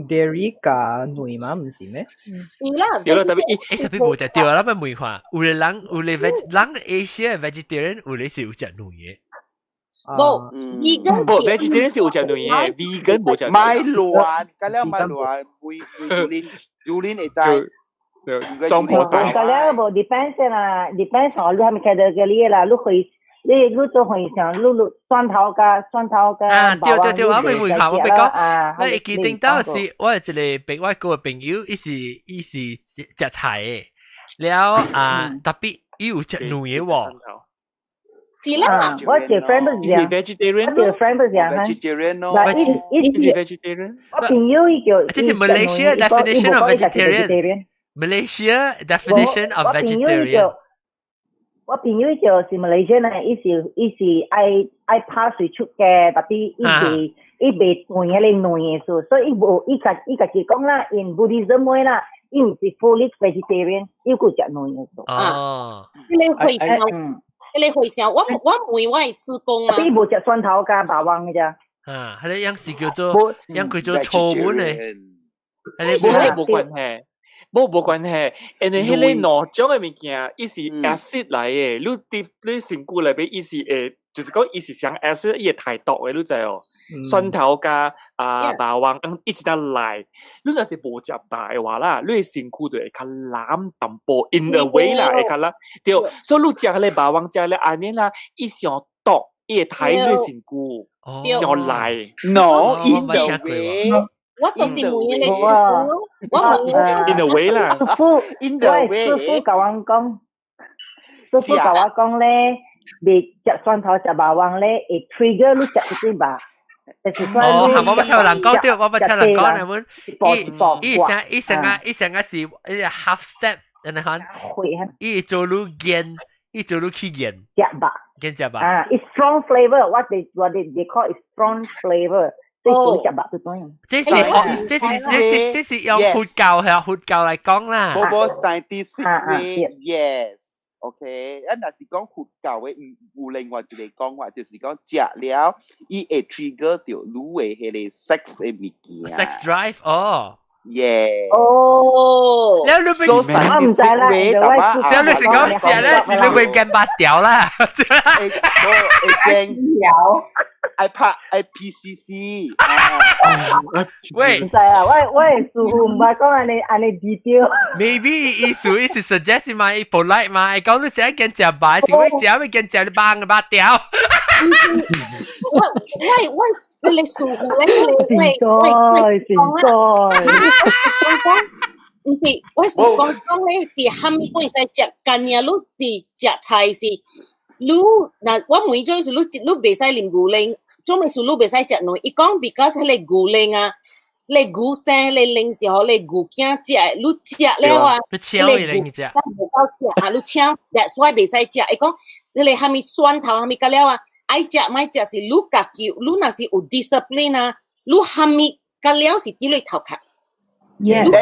dairy 加奶嘛，唔是咩？是啦。對啦，特別特別無就對啦，咪問看，有的人有的 veg 人 Asia vegetarian 有的是有食奶的。無 vegan 無 vegetarian 是有食奶的，vegan 無食。買亂，咁了買亂，會會榴蓮榴蓮會知。裝破晒。咁了無 depends 啦，depends on 你係咪開到個你啦，你會。你你做回想，你你蒜頭加蒜頭加。啊，對對對，我未問下，我未講。我會記得當時我有一個朋我個朋友，伊是食菜的，了啊特別伊有食奶的喎。是啦，我一個 friend 不是是 vegetarian，我一個 friend 不是啊，vegetarian 咯，伊是 vegetarian。我朋友伊叫，這是 Malaysia definition of vegetarian。Malaysia definition of vegetarian。我朋友就是馬來西亞人，伊是愛拍水出嘅，特別伊是伊袂斷迄個卵的數，所以伊無伊家己講啦，in Buddhism 話啦，伊毋是 fully vegetarian，伊有食卵的數。哦，這個會想，這個會想，我問我的師公啊，伊無食蒜頭加肉丸的咋？啊，彼個樣是叫做樣叫做錯誤的，彼個無關係。無關係，因為彼個兩種的物件，伊是 acid 來的，你佇你身軀內面，伊是會，就是講伊是像 acid，伊會太毒的，你知哦？蒜頭加啊肉丸，一直得來，你若是無食肉的話啦，你的身軀就會較藍淡薄，in a way 啦，會較藍。對，所以你食彼個肉丸，食咧按呢啦，伊上毒，伊會太你身軀，上來。 No，in the way。我就是問你師傅，我問 in the way 啦。師傅，我師傅共我講，師傅共我講咧，你食蒜頭食肉丸咧，會 trigger 你食一啲肉。哦，係我捌聽人講對，我捌聽人講，你們伊成個是伊個 half step，你看，伊做你見，伊做你去見，食肉，見食肉。啊，it's strong flavor，what they call it strong flavor。哦，這是學，這是用佛教係佛教來講啦。無無 scientific way yes，OK，啊，若是講佛教的，有另外一個講法，就是講食了，伊會 trigger 到你的彼個 sex 的物件。 sex drive 哦。 Yeah。哦。了你我唔知啦，了你是講食咧，是你會驚八條啦。會驚。愛拍愛 PCC。喂，唔知啊，我師傅毋捌講按呢按呢 detail。 Maybe 意思伊是 suggest 嘛，伊 polite 嘛，伊講你食驚食白，是我食咪驚食你幫個八條。我你師傅咧，我我毋是，我是講講咧是蝦米會使食，干爾你是食菜是，你若我問做是你袂使啉牛奶。做咩事你袂使食卵？伊講 because 彼個牛奶啊，你牛生彼個奶是予你牛囝食的，你食了啊，你搶伊奶食，無夠食啊，你搶，that's why 袂使食。伊講彼個蝦米蒜頭蝦米甲了啊，愛食莫食是你家己，你若是有 discipline 啊，你蝦米甲了是佇你頭殼。 Yes，彼個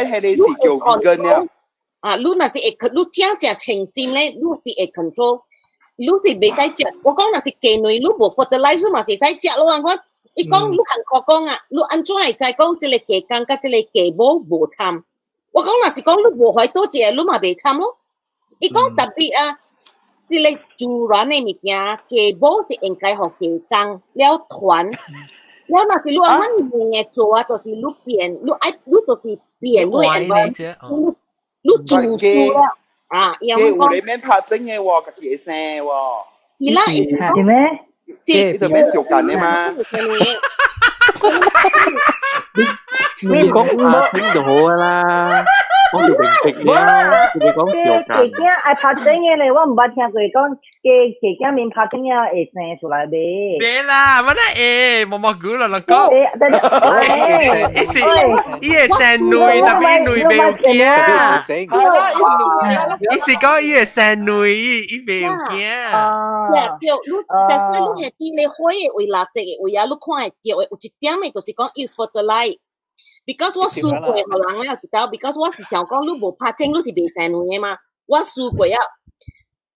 是叫 vegan 了。啊，你若是會，你真正清心咧，你是會 control。你是袂使食，我講若是雞卵，你無 fertilize 嘛是使食咯。我伊講你韓國講啊，你按怎會知講這個雞公佮這個雞母無參？我講若是講你無懷倒一個，你嘛袂參咯。伊講特別啊，這個自然的物件，雞母是應該予雞公了傳。了若是你按怎樣做啊，就是你變，你愛你就是變，你會你自私了。啊，因為有裡面拍真的喎，家己會生喎。是啦，是咩？你就免相干的嘛。你講拍片就好啦。我就明白了，就講雞雞囝愛拍精嘅咧，我毋捌聽過講雞雞囝面拍精了會生出來未？袂啦，我那會毛毛菇啦，人講。伊是伊會生卵，但伊卵袂有驚。伊是講伊會生卵，伊袂有驚。對，對，你但是你係佇咧火的位、垃圾的位啊，你看會著的有一點的，就是講伊 fertilize。Because 我試過予人了一道，because 我是想講你無拍精，你是袂生卵的嘛。我試過啊，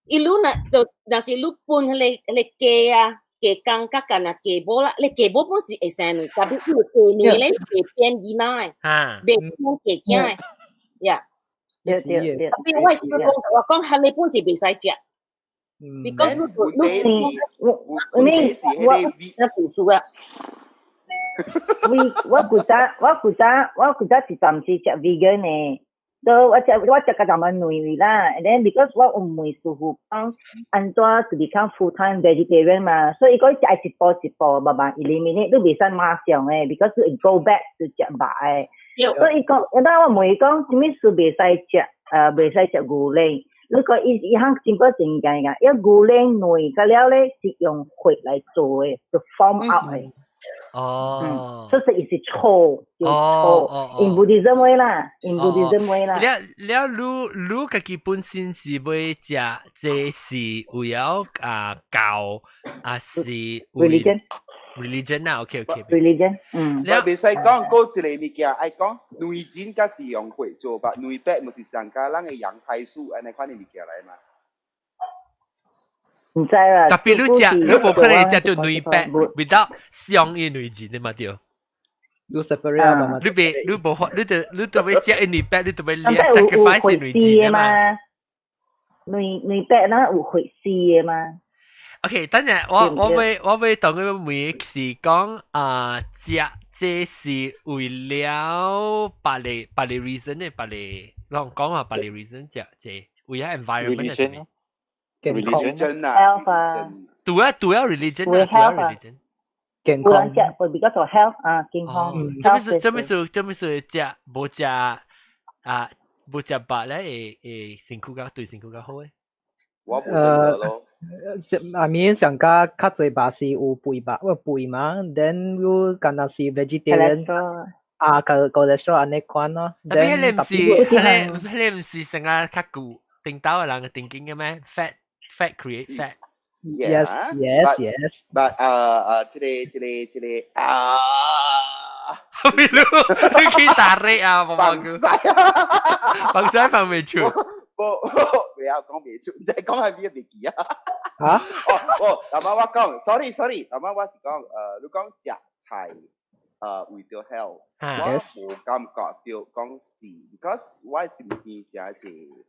伊你若就若是你分彼個雞啊，雞公佮干若雞母啦，你雞母本是會生卵，但是伊雞卵咧袂變囡仔的，袂變雞囝的，呀。對對對。但是我是講，我講彼个本是袂使食。Because 你你我你我我讀書啊。我我古早我古早我古早一暫時食 vegan 的，所以我食較淡薄卵啦，and then because 我有問師傅講按怎就 become full time vegetarian 嘛，所以伊講食一步一步慢慢 eliminate，你袂使馬上的，because 會 go back to 食肉的。所以伊講，那我問伊講，啥物事袂使食？袂使食牛奶。你講伊伊項真過真簡單，因為牛奶卵個了咧是用血來做的，就 form up 的。所以伊是錯，就錯。In Buddhism 話啦，in Buddhism 話啦。了了，你家己本身是欲食，這是為了啊教，還是 religion？ religion 啊，OK OK。 religion，嗯。了袂使講過一個物件，愛講卵精才是用血做吧，卵白毋是上加咱的羊胎素按呢款的物件來嘛。毋知啦。特別你食，你無可能食著卵白，without 上伊卵精的嘛對。你 separate 啊嘛？你別，你無法，你就欲食伊卵白，你就欲 sacrifice 卵精的嘛。卵白那有血絲的嘛？ OK，等陣我欲同佢問是講啊，食這是為了別個 reason 的，別個，攏講話別個 reason 食這為了 environment 係咪？religion 啊，health 啊，主要 religion 啊，主要 religion。健康。有人食會比較做 health 啊，健康。這麼是食無食啊，無食肉咧會身軀較對身軀較好誒。我無覺得咯。啊，面上加較濟肉是有肥肉，有肥嘛，then 你敢若是 vegetarian 啊，個 cholesterol 按呢款咯。但係彼個毋是，彼個毋是成日較舊頂頭的人嘅定見嘅咩？Fat create fat。 Yes. But 這個啊，你去打獵啊，毛毛哥。放屎放袂出。無，不要講袂出，你講係邊個袂記啊？嚇？哦哦，阿媽我講，sorry sorry，阿媽我是講，你講食菜，為著 health，我無感覺著講是，because 我身邊誠濟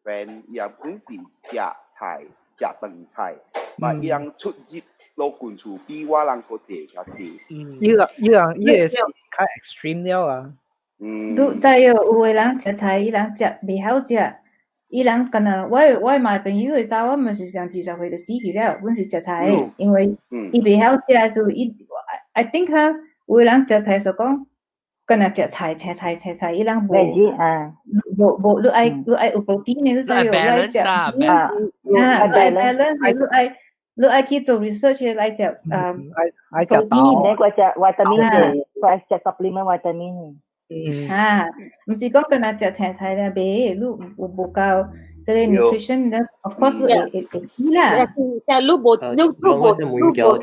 friend，伊也本是食菜，食飯菜，嘛伊人出入老近厝比我人閣濟較濟。伊個伊個伊個是較 extreme 了啊。你知影有的人食菜，伊人食袂曉食。伊人敢若我嘛朋友的查某嘛是上20歲就死去了，本是食菜的，因為伊袂曉食，所以伊 I think 哈，有的人食菜就講，敢若食菜青菜青菜，伊人無無無，你愛有 protein 的，你知影，你愛食啊，你愛 balance，你愛去做 research 來食啊，愛食豆，你愛食 vitamin，愛食 supplement vitamin。啊，毋是講敢若食青菜咧，袂，你有無夠這個 nutrition 咧，of course 會死啦。即你無食物件，有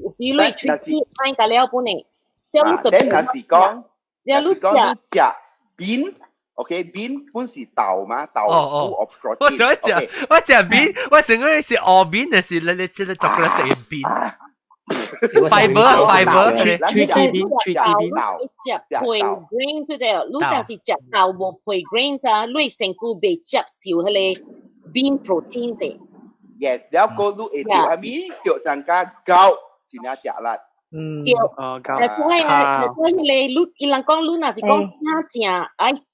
時你喙齒歹甲了本呢。啊，你若是講，若是講你食 bean，OK，bean 本是豆嘛，豆哦哦，我想食，我食 bean，我想講是烏 bean，還是你這個巧克力食 bean？ fiber fiber 喙齒邊喙齒邊食配 grains 這個，你若是食豆無配 grains 啊，你身軀袂接受彼個 bean protein 的。 Yes，了個你會著啥物？著上加高，真正食力。對，但是啊，但是彼個你伊人講你若是講真正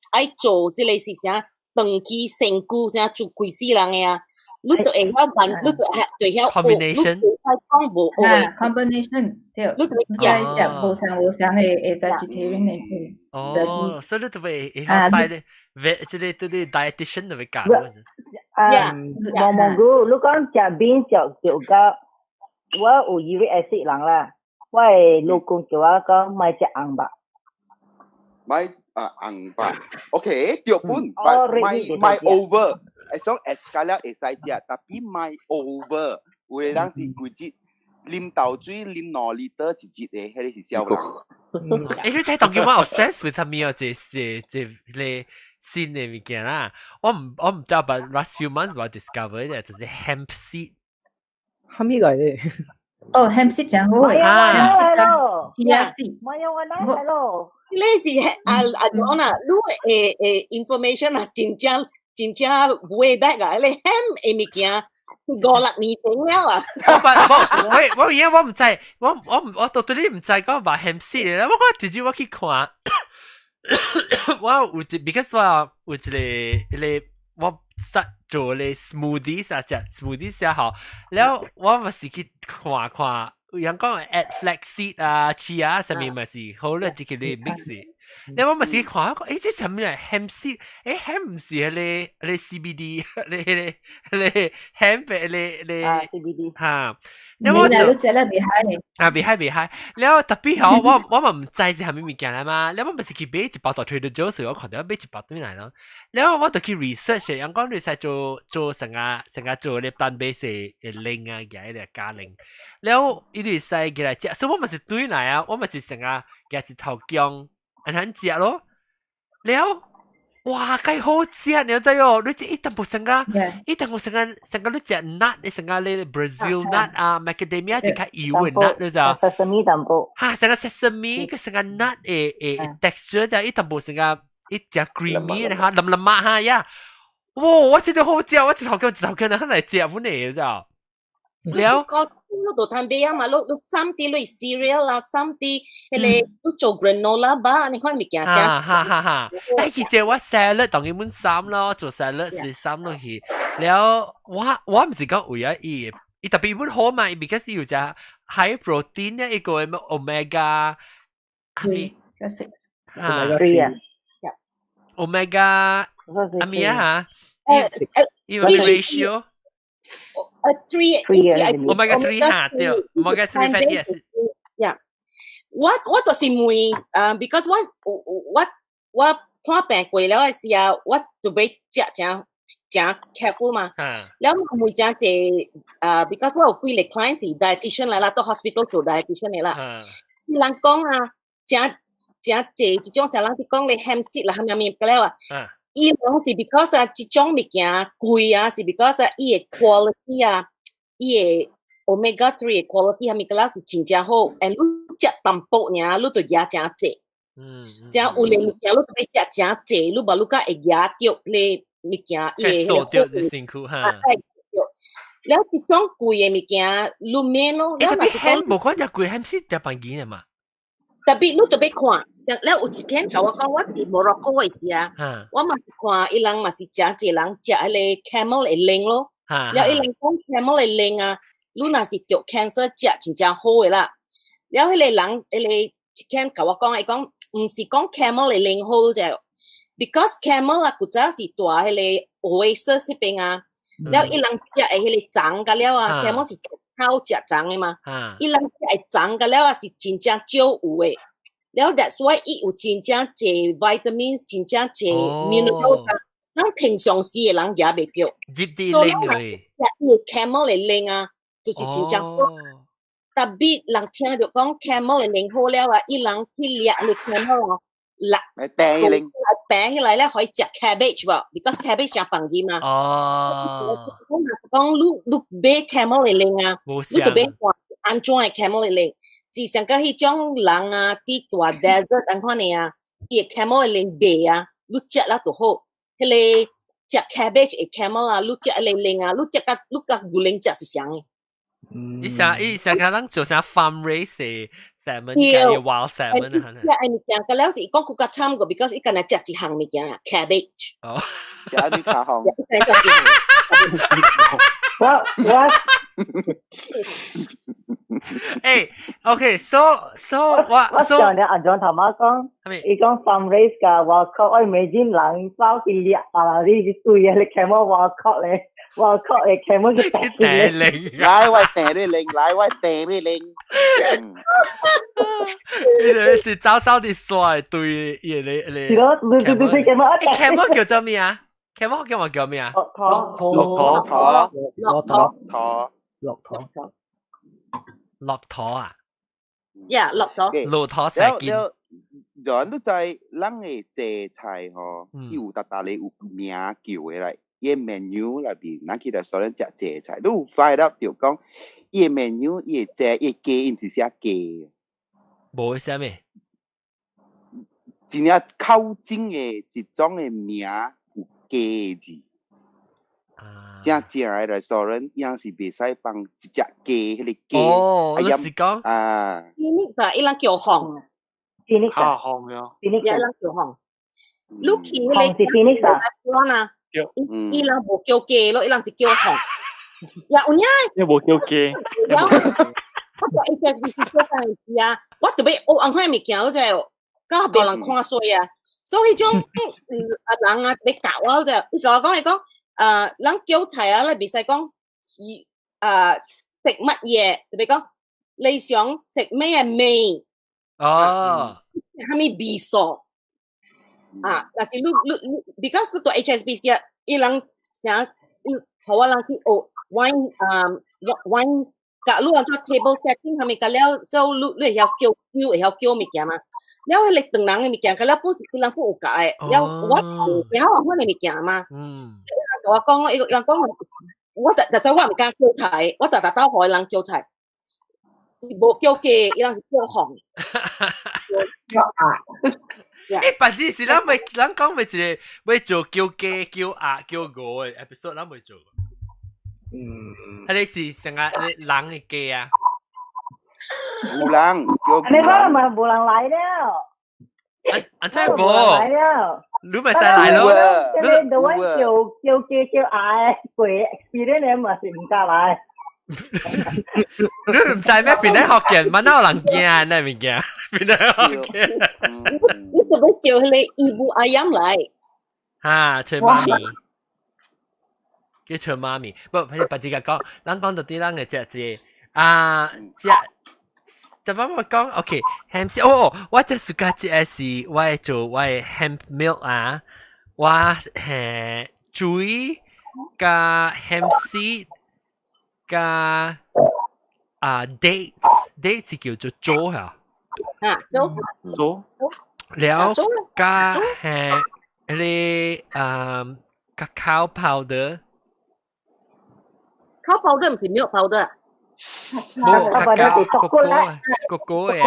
愛做這個是啥長期身軀啥做規世人的啊。你就會曉辦，你就會曉 combination，講無啊，combination 對，你就食無相無相的 vegetarian 的。哦，所以你都會會曉知咧，這個對你 dietitian 都會教。啊，毛毛菇，你講食 beans 就就較，我有 uric acid 人啦，我的老公叫我講莫食紅肉。莫啊紅肉，OK，對本，莫莫 over，會講會加了會使食，tapi 莫 over，有的人是規日啉豆水啉2 liter 一日的，彼個是痟人。欸，你睇當叫我 obsessed with 他們啊，這這這個新的物件啦。我唔知，but last few months 我 discover 嘅就是 hemp seed。啥物來的？哦，hemp seed 真好嘅，hemp seed 啊，chia seed。冇有我哪來咯？你是啊啊講啊，你誒誒 information 啊，真正真正 way back 啊，你 hemp 的物件。五六年前了啊！我我我而家我唔知，我我唔我到底唔知講話 hemp seed 咧，我講直接我去看，我有一 because 我有一個一個我實做咧 smoothie 啥隻 smoothie 寫好，了我嘛是去看看，有人講 add flaxseed 啊、chia 啥物嘛是好咧，這個你 mix。你我嘛是去看，我講欸，這啥物來 hemp seed？欸，hemp 唔是彼個彼個 CBD，彼個彼個 hemp 彼個彼個 CBD 哈。你我就食了袂歹。啊，袂歹袂歹。了 tapi 吼，我我嘛毋知是啥物物件來嘛。了我嘛是去買一包到 Trader Joe's，我看到買一包轉來咯。了我就去 research，人講你使做做成個成個做咧 plant based 的靈啊，個個加靈。了伊就使起來食，所以我嘛是轉來啊，我嘛是成個舉一頭薑。按按食咯，了，哇，介好食，你知哦？你這一淡薄成個，一淡薄成個成個你食 nut，你成個你 Brazil nut 啊，macadamia 就較油的 nut，你知道？ sesame 淡薄。哈，成個 sesame 個成個 nut 的的 texture 就一淡薄成個一隻 creamy 的哈，腍腍嘛哈呀，哇，我真的好食，我一頭腳一頭腳來食本嚟，你知道？了。你就趁買啊嘛，你你三啲你 cereal 啦，三啲彼個你做 granola bar，你看物件食。哈哈哈！欸，其實我 salad 當然本衫咯，做 salad 是衫落去。了，我我毋是講為咗伊，伊特別本好嘛，because 有隻 high protein 咧，一個咩 omega 係咪？哈，three 啊，omega 阿咩啊？嚇？伊個 ratio。 Three omega 3 哈對，omega 3 fatty acid。 Yeah，我我就是問，because 我我我看病過了的時候，我就欲食誠誠 careful 嘛。了問誠濟，because 我有幾個 client 是 dietitian 來啦，到 hospital 做 dietitian 的啦。伊人講啊，誠誠濟這種啥人是講你 hemp seed 啦，啥物物了啊。伊攏是 because 啊，這種物件貴啊，是 because 啊，伊的 quality 啊，伊的 omega 3 的 quality 啥物個啦是真正好，and 你食淡薄爾，你就食誠濟。像有的物件你欲食誠濟，你無你才會夯著你物件，伊會掃著就辛苦哈。了這種貴的物件，你免咯。欸，特別 hemp 無講只貴，hemp 是食飯錢的嘛？ Tapi 你就欲看，像了有一天甲我講，我佇摩洛哥的時啊，我嘛是看伊人嘛是誠濟人食彼個 camel 的奶咯。了伊人講 camel 的奶啊，你若是得 cancer 食真正好的啦。了彼個人，彼個一天共我講，伊講毋是講 camel 的奶好者，because camel 啊，古早是蹛彼個 oasis 彼邊啊，了伊人食的彼個蟲甲了啊，camel 是靠食蟲的嘛，伊人食的蟲甲了啊是真正少有的。了 that's why 伊有真正濟 vitamins，真正濟 mineral，咱平常時的人也袂著。入啲奶嘅，食伊個 camel 的奶啊，就是真正好。Tapi 人聽著講 camel 的奶好了啊，伊人去掠個 camel 啊，掠病奶，病起來咧可以食 cabbage 無？because cabbage 誠便宜嘛。我若是講你你買 camel 的奶啊，你就欲看按怎的 camel 的奶，是像個彼種人啊，佇大 desert 按款的啊，伊個 camel 的奶賣啊，你食了就好。彼個食 cabbage 的 camel 啊，你食彼個奶啊，你食佮你佮牛奶食是相的。伊啥伊啥個人做啥 farm raise salmon 嘅 wild salmon 啊？食的物件，佮了是伊講閣較慘過，because 伊干焦食一項物件啊，cabbage。哦，食你卡項。我我欸，OK，so 我我上日阿張頭媽講，伊講 farm raised 㗎，外國我 imagine 人走去掠啊，你對啊，你 camel 外國咧，外國嘅 camel 去掟零，來我掟你零，來我掟你零。你是走走啲帥對伊個你。是咯，對對對，camel。 camel 叫做咩啊？camel 叫我叫咩啊？駱駝，駱駝，駱駝，駝，駱駝，駱駝啊！呀，駱駝，駱駝成件。人都知，咱的濟菜吼，伊有逐逐个有名叫的來，伊 menu 內邊，咱去 restaurant 食濟菜，你有 find out 著講，伊 menu 伊的濟伊雞，伊毋是寫雞。無啥物？真正口真的一種的名有雞字。正正的 restaurant 也是袂使放一隻雞，彼個雞。哦，你是講啊？ Phoenix 啊，伊人叫紅。 Phoenix 啊，紅呀。 Phoenix 伊人叫紅。你去彼個紅是 Phoenix 啊？啊，伊人無叫雞咯，伊人是叫紅。呀，有影？伊無叫雞。我就 HSBC 做工時啊，我特別學紅款物件，我就甲別人看衰啊。所以種啊人啊欲教我就，伊共我講伊講。人叫菜啊，你袂使講是食乜嘢，就別講你想食咩味？哦，啥物味素啊？但是你你，because 你佇 HSBC 啊，伊人啥，伊予我人去學 wine 啊 wine，甲你按怎 table setting 啥物甲了，所以你你會曉叫酒，會曉叫物件嘛？了，彼個唐人的物件，甲了本是伊人本有教的，了我袂曉按款的物件嘛。我講，伊人講，我實實在我毋敢叫菜，我逐逐兜予伊人叫菜，伊無叫雞，伊人是叫紅。叫鴨。欸，白子是咱未，咱講未一個欲做叫雞、叫鴨、叫鵝的 episode，咱未做。彼個是成個人的雞啊。有人叫你講嘛，無人來了。啊，真係無來了。你咪使來咯。你你我叫叫雞叫鴨過 experience 嘛是毋敢來。你毋知咩？邊啲福建，乜有人驚那物件？邊啲福建？你特別叫彼個 ibu ayam 來。哈，崔媽咪，叫崔媽咪。不，白子講，咱講到啲咱嘅食一個啊，食。就幫我講，OK，hemp seed，哦，我這暑假這個是我會做我的 hemp milk 啊，我係水加 hemp seed 加啊 dates，dates 是叫做棗嚇，啊棗棗，了加係彼個啊 cacao powder。 cacao powder 毋是 milk powder。冇，cacao 哥哥哥哥嘅。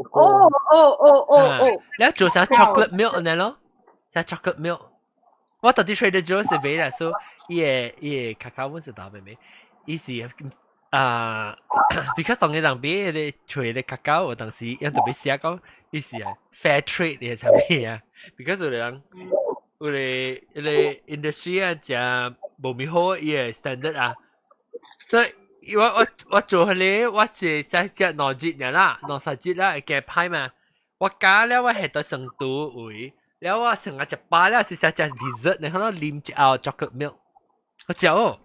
哦哦哦哦哦！你做啥 chocolate milk 呢咯？啥 chocolate milk？我到底 Trader Joe's 買啦，所以伊個伊個 cacao 是大咩咩？伊是啊，because 當個人買彼個揣個 cacao，有當時𪜶特別寫講，伊是啊 fair trade 的啥物啊？because 有人有個彼個 industry 啊，誠無咪好伊個 standard 啊，所以。我我我做彼個，我是才食兩日爾啦，兩三日啦，會加歹嘛。我加了我係到成都位，了我成日食飽了是食食 dessert，然後啉一後 chocolate milk，好食哦。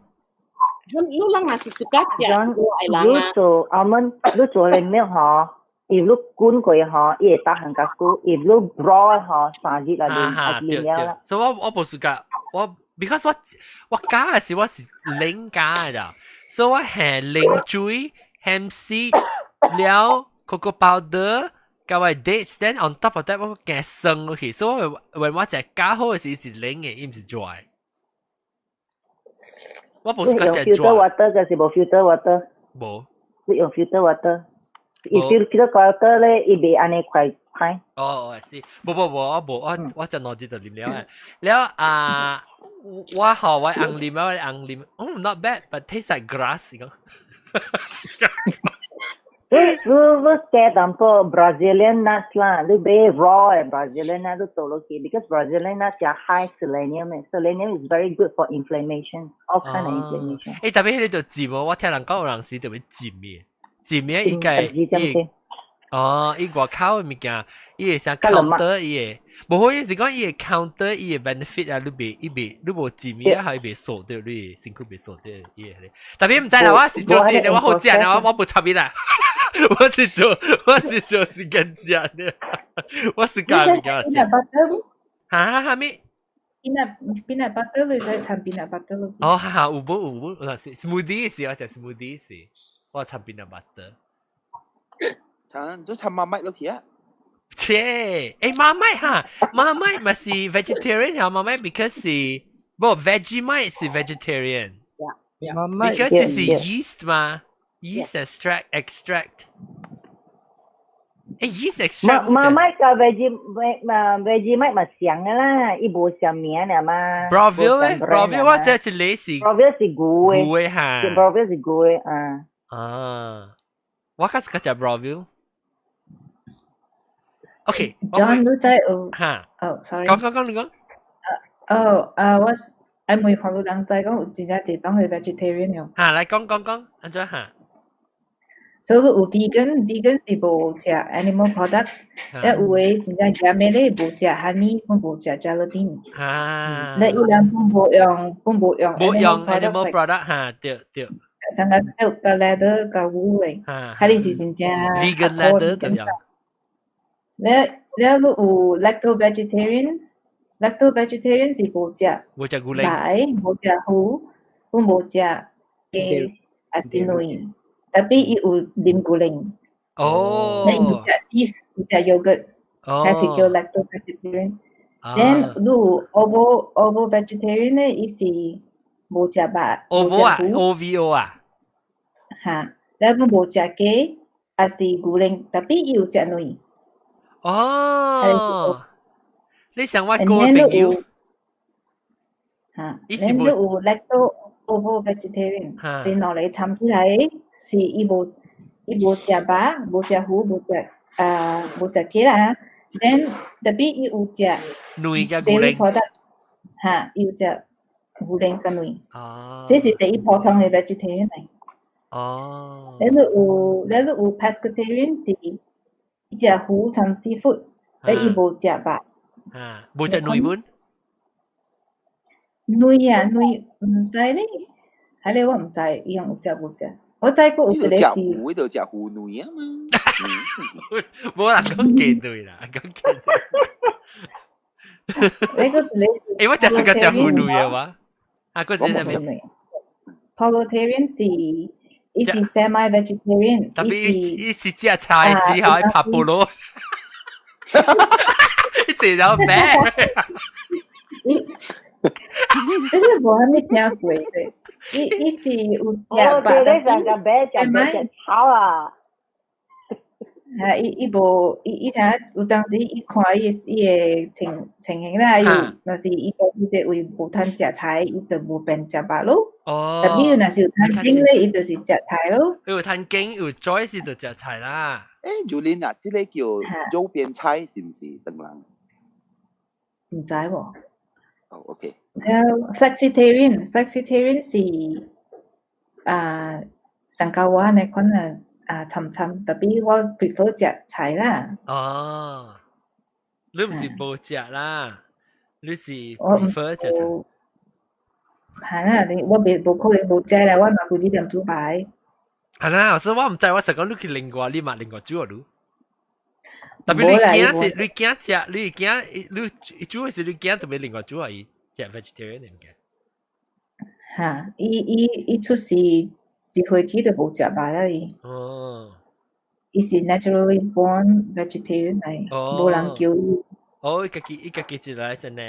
你人若是 suka 食，我愛人啊。你做 almond，你做的 milk 吼，伊你滾過吼，伊會打很較久；伊你 raw 吼，3日來啉，對對。所以我我無 suka，我 because 我我加的時我是冷加的咋。所以我係冷水、hemp seed 了 cocoa powder，加我 dates，then on top of that 我加酸落去，所以我我食加好的時是冷的，伊毋是熱的。我無是用 filter water 還是無 filter water？無。你用 filter water？伊 filter water 咧，伊袂按呢快歹。哦，是，無無無，我無，我我食兩日就啉了的。了啊，我予我翁啉，我翁啉，嗯，not bad，but taste like grass，伊講。你你你加淡薄 Brazilian nuts 啦，你買 raw 的 Brazilian nuts 你倒落去，because Brazilian nuts 加 high selenium 的，selenium is very good for inflammation, all kind of inflammation。欸，特別彼個就浸哦，我聽人講有人是特別浸的，浸的伊個伊。哦，伊外口的物件，伊會啥 counter 伊的，無好意是講伊會 counter 伊的 benefit 啊，你袂伊袂你無浸的啊，伊袂掃著你身軀袂掃著伊的。特別毋知啦，我是做事的，我好食啦，我無插伊啦。我是做時間食的，我是教物件食。哈哈哈咩？Peanut butter 你使摻 peanut butter 咯。哦，哈哈，有無有無？是 smoothie 是我食 smoothie 是，我摻 peanut butter。摻做摻 Marmite 落去啊！切，欸 Marmite 哈，Marmite 嘛是 vegetarian 哈，Marmite because 是無 Vegemite 是 vegetarian。 Because 是 yeast 嘛，yeast extract。欸 yeast extract。 Marmite 佮 Vegemite 嘛像的啦，伊無相名爾嘛。 Browville 咧，Browville 我知一個是。 Browville 是牛的。牛的哈。 Browville 是牛的啊。啊，我較是較食 Browville。OK。 John，你知有？哈。哦，sorry。講講講，你講。哦，啊，我愛問看有人知講有真正濟種的 vegetarian 喲。哈，來講講講，按怎哈？所以有 vegan，vegan 是無食 animal products，了有的真正嚴的咧無食 honey，攏無食 gelatin。啊。了伊人攏無用，攏無用。無用 animal product 哈，對對。像個 silk 佮 leather 佮 wool 的，哈你是真正 vegan leather 對了。了了，你有 lacto vegetarian，lacto vegetarian 是無食無食牛奶，無食魚，攏無食雞，抑是卵。特別伊有啉牛奶。哦。那有食 cheese，有食 yogurt，還是叫 lacto vegetarian。Then 你有 ovo vegetarian 咧，伊是無食肉。 ovo 啊，OVO 啊。哈，了攏無食雞，抑是牛奶，特別伊有食卵。哦，你想我個朋友？哈，然後有 lacto ovo vegetarian，這兩個摻起來是伊無食肉，無食魚，無食雞啦。Then 特別伊有食卵佮牛奶 product，哈，伊有食牛奶佮卵。哦。這是第一普通的 vegetarian 來。哦。然後有 pescatarian 是伊食魚摻 seafood，但伊無食肉。啊，無食卵本？卵啊，卵毋知咧，彼个我毋知，伊用有食無食。我知閣有一個是。食魚就食魚卵啊嘛。無人講雞卵啦，講雞卵。你個一個。欸，我食是個食魚卵的哇。啊，閣一個啥物？Pollotarian 是，伊是 semi vegetarian。特別伊是食菜時候，伊拍菠蘿。伊坐了白。這個無啥物聽過的，伊是有食肉，對，你上個白食白食草啊。哈，伊無伊伊聽有當時伊看伊的情形啦，伊若是伊講伊這位無通食菜，伊就無變食肉咯。哦。特別若是有趁錢咧，伊就是食菜咯。有趁錢有 choice 就食菜啦。欸，Julin 啊，這個叫肉邊菜是毋是？當人？毋知喎。哦，OK。了，flexitarian，flexitarian 是啊，上較我按呢款啊啊參參，特別我 prefer 食菜啦。哦，你毋是無食啦，你是 prefer 食菜。係啦，你我袂無可能無食啦，我嘛規日踮煮飯。係啦，所以我毋知，我實講你去另外，你嘛另外煮啊，你。特別你驚是，你驚食，你驚你煮的是你驚特別另外煮啊，伊食 vegetarian 物件。哈，伊出世一歲起就無食肉啦伊。哦。伊是 naturally born vegetarian 來，無人叫伊。哦，伊家己一來先呢。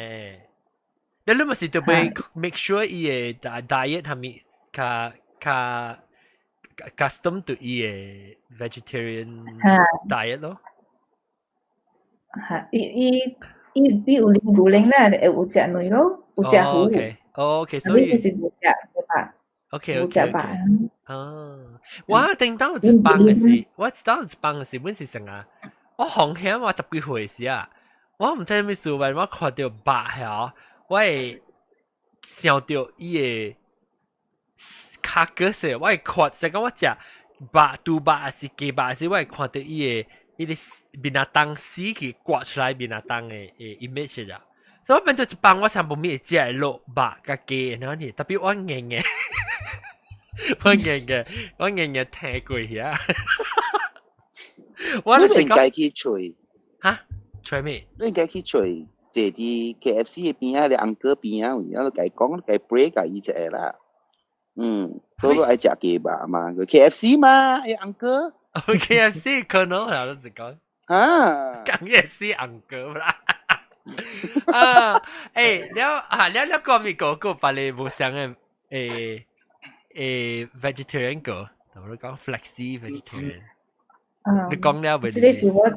你嘛是特別 make sure 伊的 diet 係咪較較 custom to 伊的 vegetarian diet 咯？哈，伊有啉牛奶啦，會有食卵咯，有食魚。 OK，所以是無食肉。 OK 無食肉。哦，我頂當一幫嘅時，我當一幫嘅時，本是成啊，我紅險我十幾歲時啊，我毋知咩事，我看到肉曉，我會想到伊個卡個色，我會看，成講我食肉豬肉還是雞肉時，我會看到伊個伊個面仔當死去刮出來面仔當的 image 啊。所以我變做一幫我上無咪會食的肉肉佮雞，然後呢，特別我硬硬，我硬硬，我硬硬聽過遐。我應該去揣哈？揣咩？你應該去揣，坐佇 KFC 的邊仔，咧 uncle 邊仔位，我共伊講，共伊 pray 共伊一個啦。嗯，都都愛食雞肉嘛，KFC 嘛，欸 uncle。 KFC 可能啊，你是講。啊。講 KFC uncle 啦。啊，欸，了啊，了了個咪個個別個無相的欸欸 vegetarian 個，我講 flexi vegetarian。你講了未？這個是我知，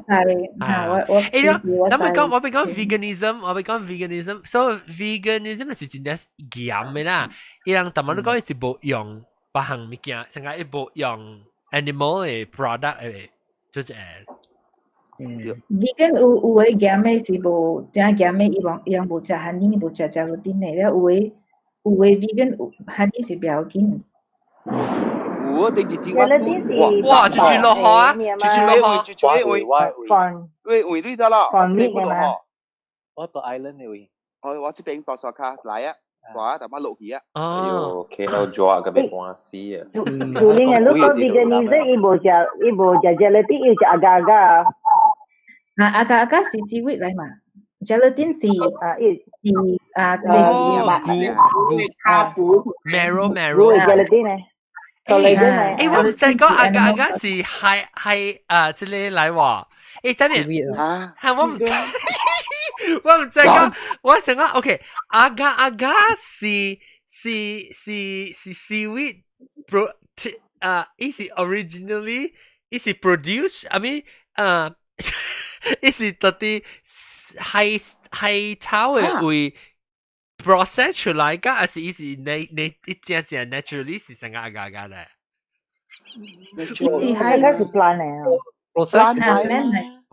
啊，我欸，了，咱咪講，我咪講 veganism，我咪講 veganism，so veganism 是真正嚴的啦。伊人逐擺都講伊是無用別項物件，成個伊無用 animal 的 product 的，就是。嗯，vegan 有有的鹹的是無正鹹的，伊無伊人無食 honey，無食 gelatin 的，了有的有的 vegan 有 honey 是不要緊。有啊，頂一支我哇，就去落雨啊，就去落雨，就去位位位你得啦，放咩嘛？我到 island 的位。哦，我這邊大沙卡來啊，大啊，淡仔落去啊。哦， KL 抓個被半死啊！有另外，如果 veganism 伊無食，伊無食 gelatin，伊食 agar agar。啊，agar agar 是 seaweed 來嘛？gelatin 是啊，伊是啊，哦，菇菇 marrow marrow gelatin 呢？欸，我毋知講 agar agar 是係係啊，這個來話，欸，等陣，係我毋知，我毋知講，我想講，OK，agar agar 是是是是 seaweed pro 啊，伊是 originally 伊是 produce，I mean 啊，伊是到底海海草的位 process 出來㗎，還是伊是你你一正正 naturally 是成個 agar agar 咧？伊是海是 plant 嚟啊，process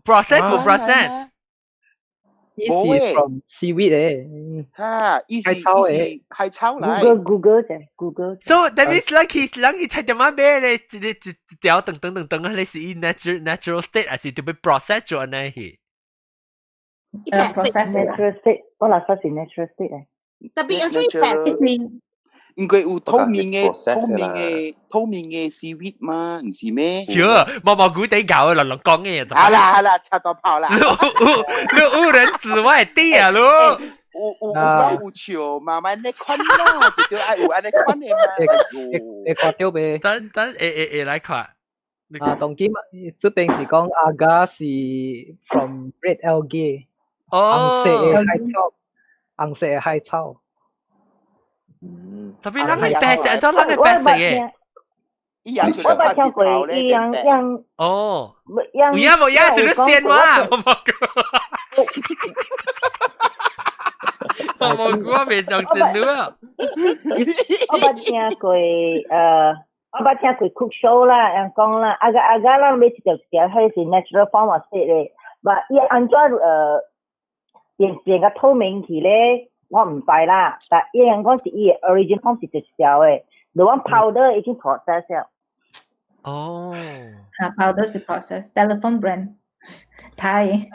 process 無 process，伊是 from seaweed 嘅，哈，伊是海草嘅，海草來。 Google Google 者 Google。 So that means like 佢人佢菜店仔買咧，一個一條長長長長，彼是伊 natural state，還是特別 process 做按呢去？ process natural state，我來說是 natural state 誒。特別有最白是因為有透明嘅、透明嘅、透明嘅 seaweed 嘛，毋是咩？喲，毛毛菇地搞，亂亂講嘅。好啦好啦，吃到跑啦。你誤人子外地啊，你。有有有講有笑，慢慢咧款啦，就愛有按呢款的嘛。會會看著未？等等，會會會來看。啊，當今這邊是講 agar 是 from red algae，紅色的海草，紅色的海草。嗯，特別咱個白色，都咱個白色嘅。我捌聽過，伊樣樣。哦。有影無影是你先我，毛毛菇。毛毛菇我未相信你啊。我捌聽過，我捌聽過 cook show 啦，人講啦，agar agar 咱買一條一條，彼是 natural form of state 咧，但伊按怎變變個透明去咧？我毋知啦，但伊人講是伊的 origin form 是一條的，the one powder 已經 process 了。哦。啊，powder 是 process，telephone brand，睇。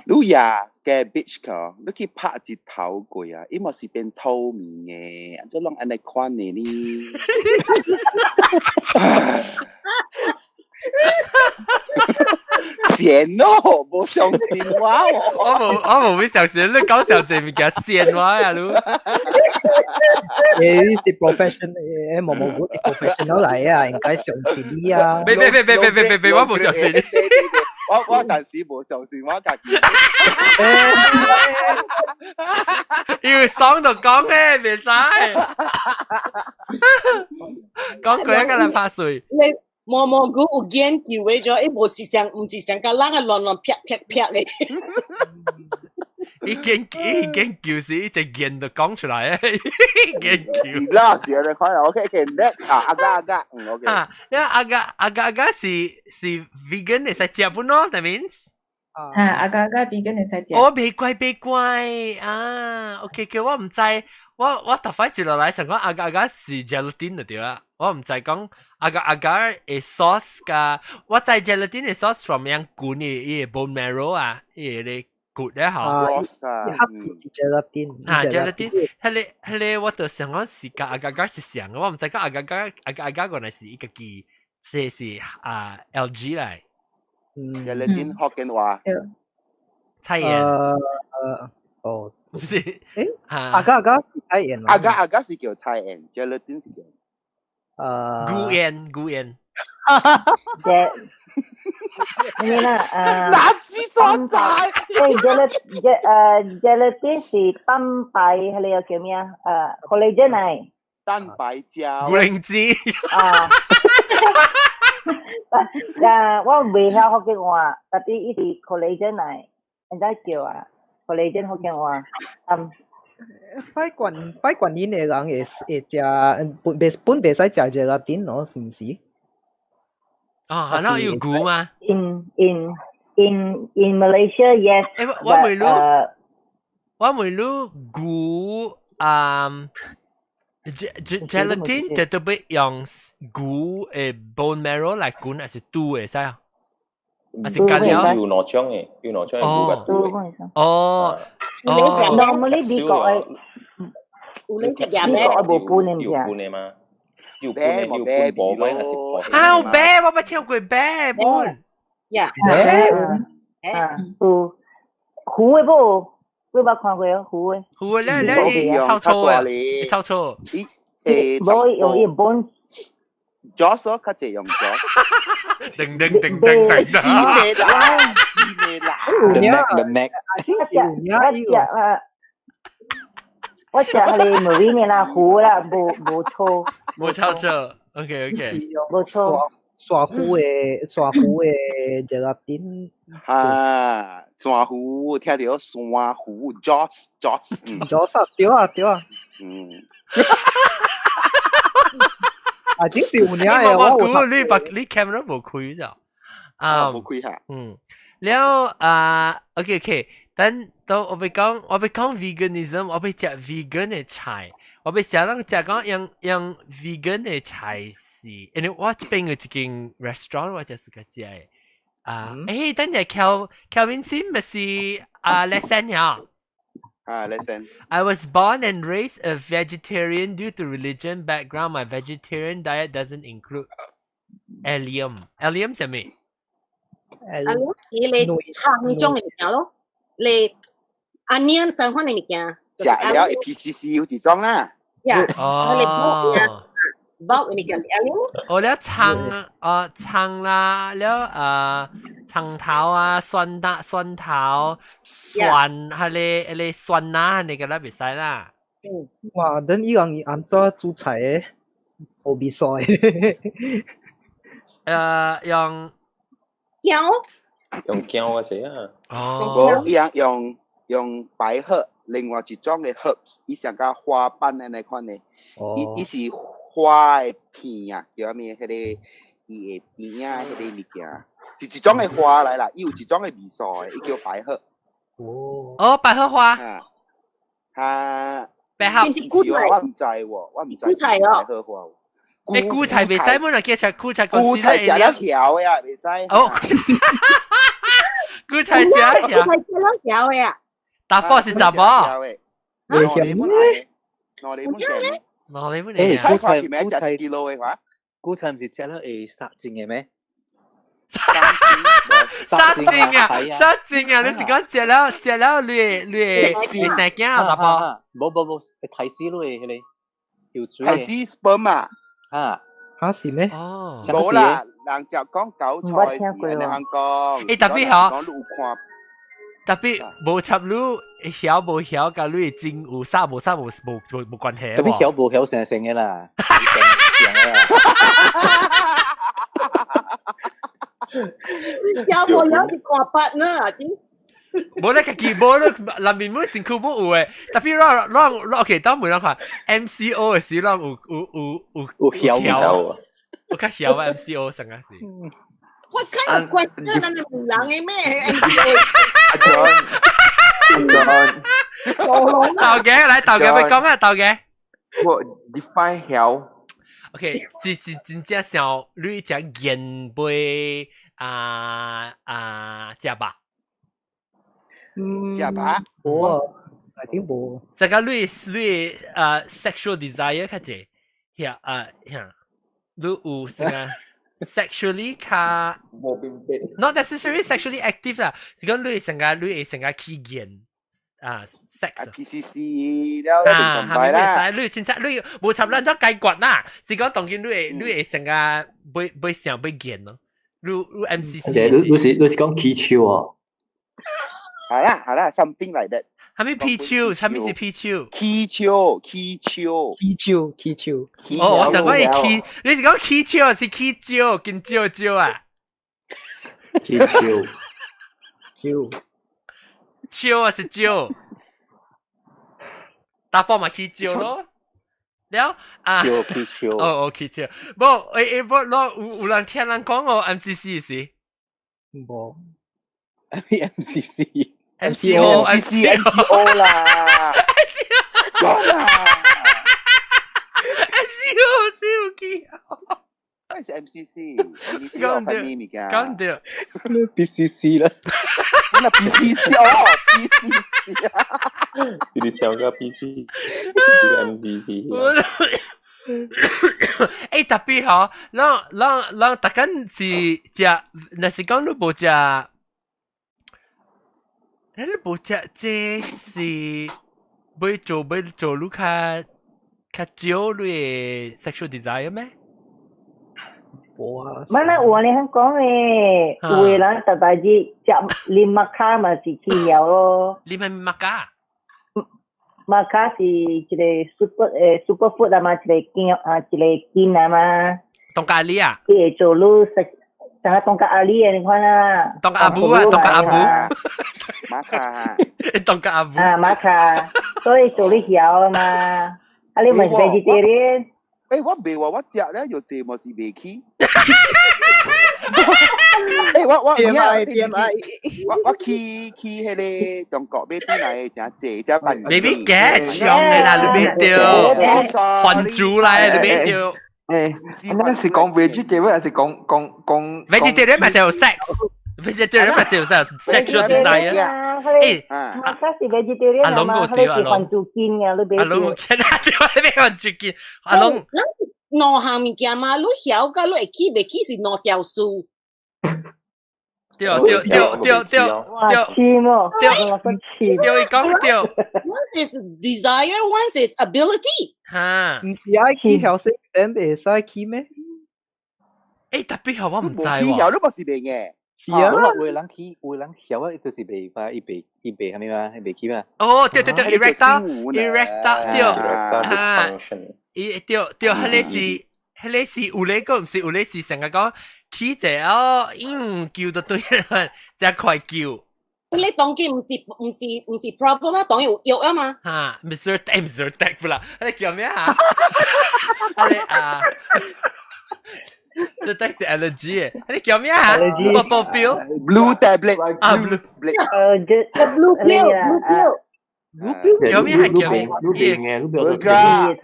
你呀 cabbage 個，你去拍一頭過啊，伊嘛是變透明的，按怎攏按呢款的呢？鹹咯，無相信我。我無我無會相信，你講上這物件鹹我啊，你。欸，你是 professional，欸，毛毛菇是 professional 來啊，應該相信你啊。別別別別別別別，我無相信你。我我暫時無相信我家己。因為爽就講咧，袂使。講過一個人拍碎。你毛毛菇有研究的咗，伊無是像，毋是像甲人啊亂亂啪啪啪的。伊研究是一隻言就講出來誒，研究。啦，是啊，你看，OK OK，next 啊，阿加阿加，嗯 OK。啊，你阿加阿加阿加是 vegan 會使食本咯，that means。啊，阿加加 vegan 會使食。哦，袂怪袂怪啊，OK OK，我毋知，我特快接落來想講阿加阿加是 gelatin 就對啦，我毋知講阿加阿加嘅 sauce 加，我知 gelatin 嘅 sauce from 樣管嘅伊個 bone marrow 啊，伊個骨咧吼。啊，gelatin。啊，gelatin，彼個我就想講是佮阿加加是像，我毋知講阿加加阿加阿加原來是伊家己，這是啊 algae 來。嗯，gelatin 福建話。菜鹽。哦，唔是，誒，阿加阿加是菜鹽。阿加阿加是叫菜鹽，gelatin 是叫。菇鹽菇鹽。這，咩啦？哪知所在？誒，gelatin 是蛋白，彼個叫咩啊？collagen 嚟。蛋白膠。古靈精。啊。啊，我袂曉福建話，但是伊是 collagen 嚟，人家叫啊，collagen 福建話。嗯。拜觀拜觀音的人會食本袂使食 gelatin 咯，是毋是？哦，係咯，有菇嗎？In Malaysia, yes. 誒，我問你，我問你菇啊？gelatin 就特別用牛的 bone marrow 來滾，還是豬的使啊？還是乾了？有兩種的，有兩種的牛佮豬的。哦哦。Normally 美國的，有你食咩？美國無分的，有分的嗎？有分的，有分無咩？還是破？啊，有白，我捌聽過白本。呀。啊，有糊的無？你捌看過哦，糊的。糊的咧咧，臭臭的，臭臭。無用伊本。 Joss 較濟用 Joss。叮叮叮叮叮。知咩啦？知咩啦？The Mac The Mac。我食啊，我食彼個 marine 啦，糊啦，無臭。無臭臭，OK OK。無臭。沙糊的 gelatin。啊，珊瑚，聽著珊瑚，Joss Joss。 Joss 對啊對啊。嗯。啊，真是有影的，我估你把你 camera 無開咋？啊，無開下。嗯，了啊，OK OK，等到我欲講 veganism，我欲食 vegan 的菜，我欲食人食講用 vegan 的菜是，因為我這邊有一間 restaurant 我就是個食的。啊，誒，等陣 Kelvin Sim 咪是啊，lesson 呀。啊，listen。 I was born and raised a vegetarian due to religion background. My vegetarian diet doesn't include allium. Allium 係咩？ allium 是你葱種的物件咯，你 onion 相款的物件。食了會 PCC 有一種啦。呀，哦。 bulb 的物件是 allium。哦，了葱啊葱啦，了啊葱頭啊，蒜大蒜頭，蒜，彼個蒜啊，那個咱袂使啦。嗯。哇，等伊人按怎煮菜的？無味素的。用薑。用薑啊，這啊。哦。無，伊用用百合，另外一種的 herbs，伊像佮花瓣按呢款的，伊是花的片啊，叫啥物？彼個伊的邊仔彼個物件，是一種的花來啦，伊有一種的味素的，伊叫百合。哦。哦，百合花。啊。啊。百合。我毋知喎，我毋知。韭菜哦。百合花。欸，韭菜袂使，本來叫食韭菜，韭菜食了曉的啊，袂使。哦，韭菜食曉。韭菜食了曉的啊。大火是查某。兩禮本來，兩禮本來。兩禮本來。韭菜韭菜幾多的話？韭菜毋是食了會殺精的咩？殺精啊！殺精啊！你是講食了你生囝啊？查某？無無無，會刣死你彼個，有水。刣死 sperm 啊！哈哈是咩？哦，無啦，人就講韭菜是按呢樣講。欸，特別吼，講你有看，特別無插你曉無曉，佮你的精有殺無殺無關係。特別曉無曉成成的啦，成的啦。曉無曉是看筆呢，真。無咧家己無咧，內面每身軀無有誒，特別咱咱咱 OK，當每人看 MCO 嘅時，咱有有有有有曉啊，有較曉啊 MCO 成個是。 What kind of question 啊？你問人嘅咩？MCO 阿 John，阿 John，豆嘅來豆嘅，咪講啊豆嘅。我 define 曉。 OK，是是真正像你食鹽杯啊啊食肉。食肉？無啊，I think 無。這個你你sexual desire 較濟，遐啊遐，你有啥個 sexually 較無明白。 not necessarily sexually active 啦，是講你成個你會成個起見啊 sex。 PCC 了，啊，係咪會使？你凊彩你無插咱做解決啦，是講當今你會你會成個欲欲想欲見咯，你你 MCC。你你是你是講起手哦？係啦係啦，something like that。係咪 P 手？係咪是 P 手？起手起手起手起手。哦，我想講係起，你是講起手是起蕉，跟蕉蕉啊？起手手手啊是蕉，打波嘛起蕉咯。了啊，蕉起手。哦哦起手，無誒誒無，攞有有人聽人講哦，MCC 是？無。 MCC。 MCO MCC MCO 啦，講啦，MCO 是有起，係是 MCC，MCC 講對，講對，PCC 啦，那 PCC 哦，PCC 啊，你哋上個 PC，呢個 MCC。誒特別嗬，咱咱咱逐間是食，若是講你無食。你無食這是欲做欲做你較較少你的 sexual desire 咩？無啊。乜咧？有你肯講嘅，有的人特別是食啉瑪卡嘛是起曉咯。啉咩瑪卡？瑪卡是一個 super 誒 super food 啊嘛，一個根啊，一個根啊嘛。當咖喱啊？伊會做你食。像東加阿里嘅，你看啊。東加阿布啊，東加阿布。瑪卡。東加阿布。啊，瑪卡，所以做你曉啊嘛。啊，你咪是 vegetarian。誒，我袂話我食咧，又這嘛是袂起。誒，我我我我去去彼个中國買轉來的誠濟，只辦。你別假搶的啦，你別丟，還珠來，你別丟。誒，咱是講 vegetarian 還是講講講？vegetarian 咪就有 sex，vegetarian 咪就有 sex，sexual desire。誒，瑪卡是 vegetarian 阿龍個對阿龍。還珠金啊，你別。阿龍，見啊對，你別還珠金，阿龍。兩項物件嘛，你曉甲你會起袂起是兩條事。對對對對對對。對對，伊講對。 One is desire, one is ability。哈。毋是愛起曉識，等會使起咩？誒，特別好我毋知喎。起曉你嘛是袂嘅。是啊。有的人起，有的人曉啊，就是袂嘛，伊袂伊袂啥物嘛，伊袂起嘛。哦，對對對，erectile erectile 對，啊，伊對對，彼个是。彼个是有咧個，毋是有咧是成個講起者哦，嗯，叫就對啦，只快叫。你當今毋是毋是毋是 problem 啊，當然有藥啊嘛。哈，Mr. Mr. Tech 啦，你叫咩啊？你啊，這 tech 是 allergy 你叫咩啊？Purple pill。 Blue tablet 啊，blue tablet。blue pill，blue pill。叫咩係叫咩？你變嘅，你變嘅，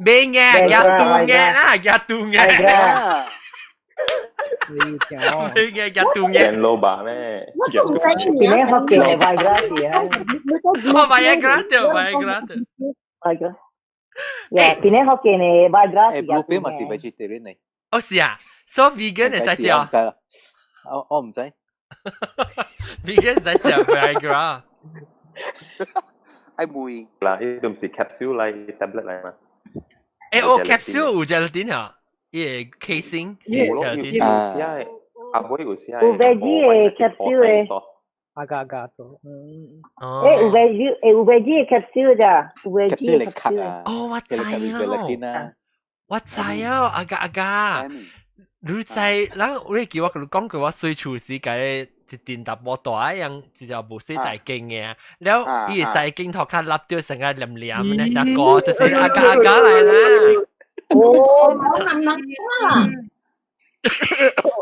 變嘅，加毒嘅啦，加毒嘅。變嘅，加毒嘅。電腦吧咩？我唔知你學嘅 Viagra 啊？哦，Viagra 對，Viagra 對。 Viagra。呀，邊個學嘅呢？Viagra 誒，blue pill 嘛是 vegetarian 嚟。哦，是啊，所以 vegan 會使食。我唔知啦，我我唔知。 vegan 使食 Viagra。愛問啦，伊都毋是 capsule 嚟，tablet 嚟嘛。誒，哦，capsule 有 gelatin 啊，伊個 casing 有咯，有寫的，阿妹有寫有 veggie 的 capsule 的。阿加加做，嗯。誒，有 veggie 誒，有 veggie 的 capsule 咋？有 veggie 的 capsule。哦，我知咯。我知啊，阿加阿加，你知，咱你記我共你講過，我細厝時共一陣淡薄大樣，一條無洗財經嘅，了伊個財經頭殼立掉成個黏黏，那成個就是阿加阿加來啦。哦，冇能能啦。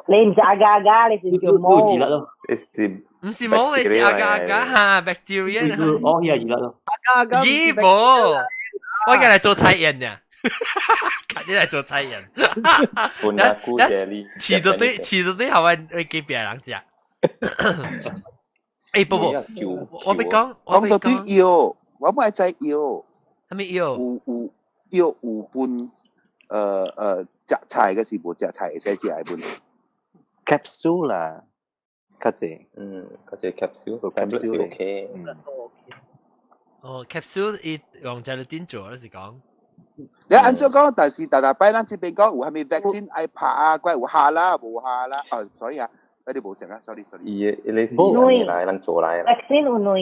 你唔是阿加阿加，你是叫毛。咯，是唔是毛，你是阿加阿加哈，bacteria。哦，伊係熱咯。阿加阿加。咦無，我而家來做菜宴呢。你來做菜宴。半阿菇啫，飼到對，飼到對，後尾會給別人食。欸，不不，我欲講，講到對藥，我冇愛知藥。啥物藥？有有藥有分，食菜嘅是無食菜會使食的分。 capsule 啦，較濟，較濟 capsule，capsule OK。哦，capsule 伊用在點做，你是講？你按怎講？但是逐逐擺咱這邊講有啥物 vaccine 愛拍啊，怪有下啦，無下啦。哦，所以啊，我哋無成啊，sorry sorry。伊伊個是啥來人做來？vaccine 有兩，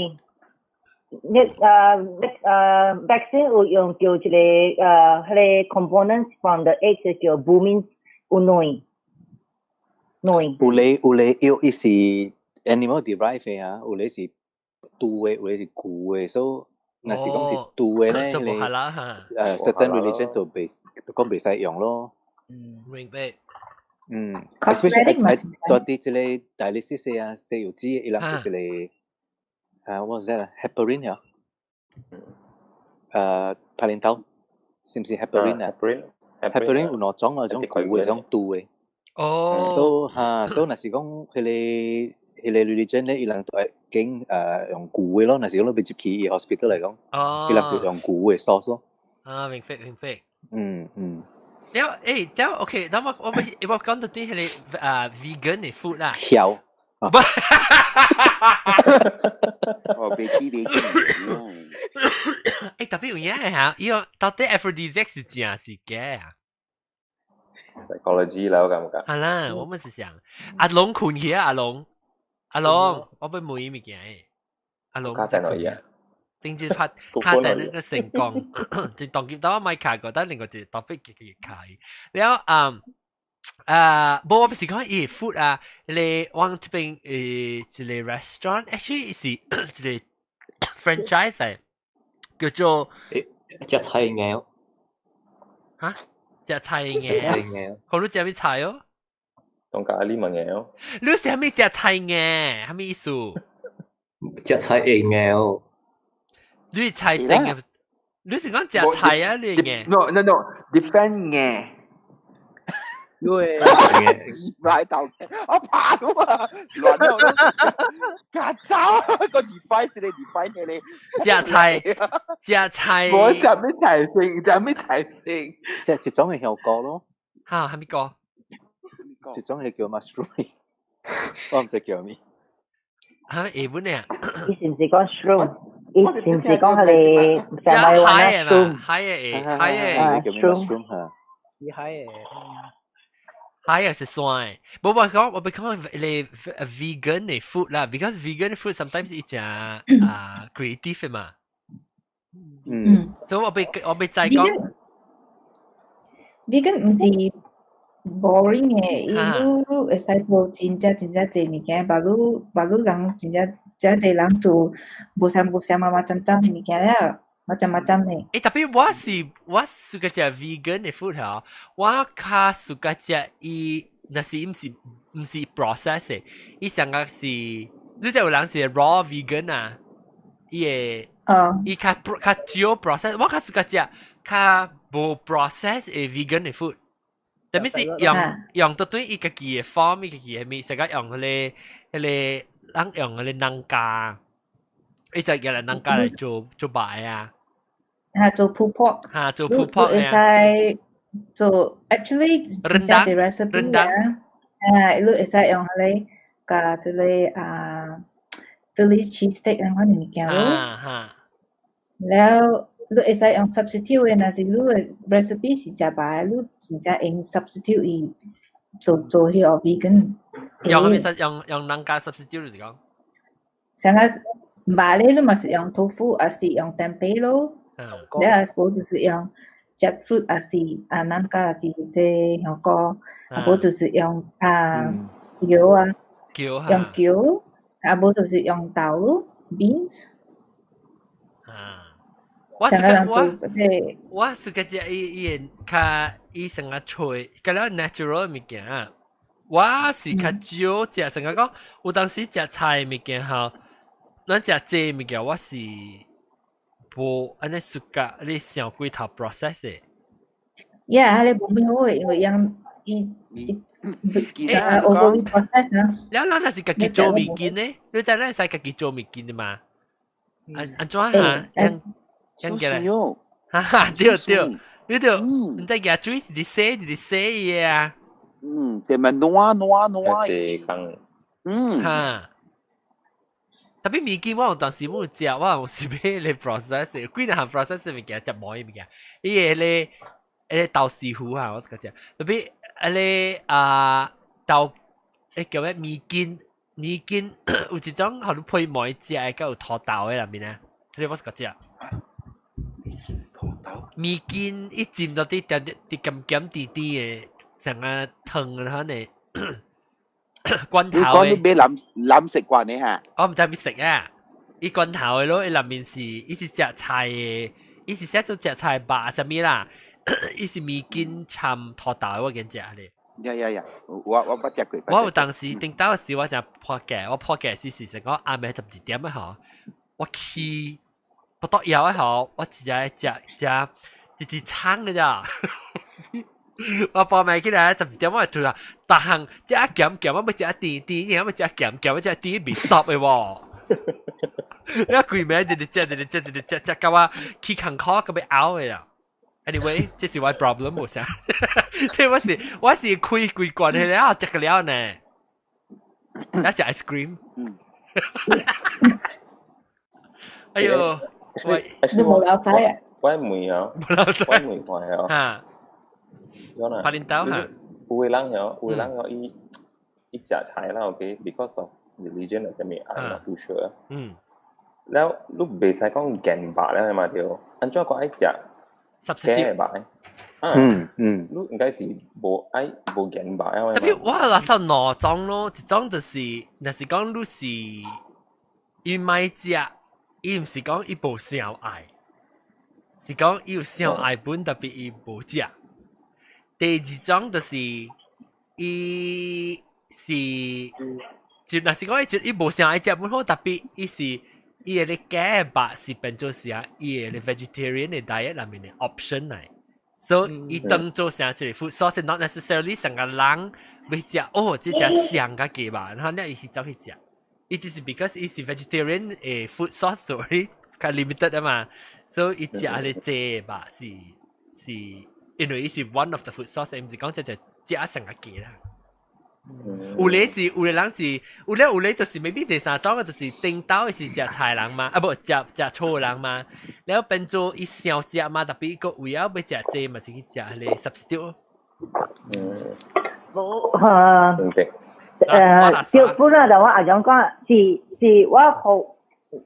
你vaccine 有用叫一個彼個 component from the egg 叫 albumin 有兩兩。有咧有咧藥伊是 animal derived 的啊，有咧是豬的，有咧是牛的，所以若是講是豬的咧，就無下啦嚇。certain religion 就袂講袂使用咯。嗯，明白。especially 愛佇這個 dialysis 啊，洗藥紙，伊人有一個啊，what was that 啊？heparin 啊？柏林頭是毋是 heparin 啊？heparin 有兩種啊，種牛的，種豬的。哦。所以哈，所以若是講彼個 religion 咧，伊人就會揀用牛的咯。若是講你欲入去伊 hospital 來講，伊人就用牛的 source 咯。啊，明白明白。了，了，OK，那麼我講到啲彼個啊 vegan 的 food 啦。曉。不。哦，別記別記。特別有影嚇，伊個到底 aphrodisiac 是正是假啊？psychology 啦，我感覺。係啦，我們是想阿龍困起啊，阿龍，阿龍，我欲問伊物件誒，阿龍。卡在哪裡啊？頂次拍卡在那個成功，就當結到我買卡過，但另外一個特別嘅卡。了無我不是講伊 food 啊，你往這邊一個 restaurant，actually 是一個 franchise 叫做食菜嘅。嚇？食菜嘅？好，你食咩菜哦？當咖喱物嘅哦。你食咩食菜嘅？啥物意思？食菜會嘅。你菜定嘅？你是講食菜啊？你嘅？No no no，defend 嘅。對。來頭，我怕到啊，亂到，曱甴個 define 是你 define 嘅你。食菜，食菜。我食咩菜先？食咩菜先？即係一種係香菇咯。嚇，係咪個？一種係叫 mushroom，我毋知叫咩。係咪日本嘅？伊是毋是講 shroom？伊是毋是講彼個食蟹嘅嘛？蟹嘅，蟹嘅。叫 mushroom 嚇。蟹嘅。蟹又是酸的，無我講我欲講你 vegan 的 food 啦，because vegan food sometimes 伊誠啊 creative 嘛。所以我欲再講。 vegan 毋是 boring 的，伊你會使做真正真正濟物件，別你別你人真正真濟人做無相無相嘛嘛針針的物件了。macam macam 的。特別我喜歡食 vegan 的 food 嚇，我較喜歡食伊，若是毋是 process 的，伊上個是，你知有人是 raw vegan 啊，伊會，伊較較少 process，我較喜歡食較無 process 的 vegan 的 food。特別是用用到對伊家己的 form，伊家己的物，成個用彼個人用彼個農家，伊就用來農家來做做白啊。嚇做 pulled pork，嚇做 pulled pork 會使做 actually 真正濟 recipe 啊，啊，你會使用彼個共這個啊 Philly cheese steak 按款的物件咯。了，你會使用 substitute 的，若是你的 recipe 是食白，你真正用 substitute 伊做做彼個 vegan。用啥物用農家 substitute 就是講？像個肉咧，你嘛是用 tofu，抑是用 tempeh 咯。了，無就是用 jackfruit，抑是啊南瓜，抑是這香菇，啊無就是用啊油啊。蕎用蕎，啊無就是用豆 beans。啊，我是個我我是個只伊伊較伊成個脆，較了 natural 物件。我是較少食，成個講有當時食菜物件吼，咱食這物件我是無按呢 suka 你想過頭 process 的。 Yeah，彼個無咩好的，因為用伊伊啊，overly process 呢。了，咱若是家己做物件呢？你知咱會使家己做物件的嘛？按按怎哈？樣樣起來？哈哈，對對，你就毋知舉水是佇洗是佇洗伊啊？嗯，對咪挪挪挪。這工。嗯。哈。特別物件我有當時冇食，我有是買咧 process，幾若項 process 物件食無的物件，伊個咧迄個豆豉糊啊，我是講食，特別彼個啊豆，迄叫咩麵筋麵筋有一種予你配糜食的，佮有土豆的內面啊，彼個我是講食。土豆。麵筋一浸到佇點點鹹鹹甜甜的，像啊湯然後呢。罐頭你講你買藍藍色罐的哈？我毋知咩食啊！伊罐頭的咯，伊內面是伊是食菜的，伊是寫做食菜肉啥物啦？伊是麵筋摻土豆的，我見食咧。 Yeah yeah yeah！我捌食過。我有當時頂到時我就破格，我破格是是成講暗暝12點的吼，我去不得枵的吼，我直接食食直直撐的咋。我半暝起來12點，我就突然逐項食鹹鹹，我欲食甜甜，我欲食鹹鹹，我食甜袂 stop 的喎。你規暝直直食，直直食，直直食，食到我起空口，閣欲嘔的啊！Anyway，這是我 problem 無啥。這我是我是開規罐的了，食個了呢。你食 ice cream。哎呦，喂，你無老仔啊？我問啊，我問看下。哈。柏林島哈。有的人吼，有的人吼，伊伊食菜啦，OK，because of religion 或啥物，I'm not too sure。了，你袂使講鹹肉了嘛對？按怎講愛食假的肉？嗯嗯，你應該是無愛無鹹肉啊。特別我垃圾兩種咯，一種就是，若是講你是伊莫食，伊毋是講伊無想愛，是講伊有想愛本，特別伊無食。第二種就是伊是，就若是講伊就伊無想愛食本好，特別伊是伊的假肉是變做是啊，伊的 vegetarian 的 diet 內面的 option 來。所以伊當做成一個 food source not necessarily 成個人欲食哦，這隻上較雞肉，然後呢伊是走去食，伊只是 because 伊是 vegetarian 的 food source 所以較 limited 啊嘛，所以伊食的這肉是是因為伊是 one of the food source，毋是講這隻食成個雞啦。有咧是有的人是有咧有咧，就是 maybe 第三種就是頂到是食菜人嘛，啊無食食草的人嘛，然後變做伊想食嘛，特別個為了欲食這嘛是去食彼個 substitute。無嚇。對，本來就我阿長講是是我好，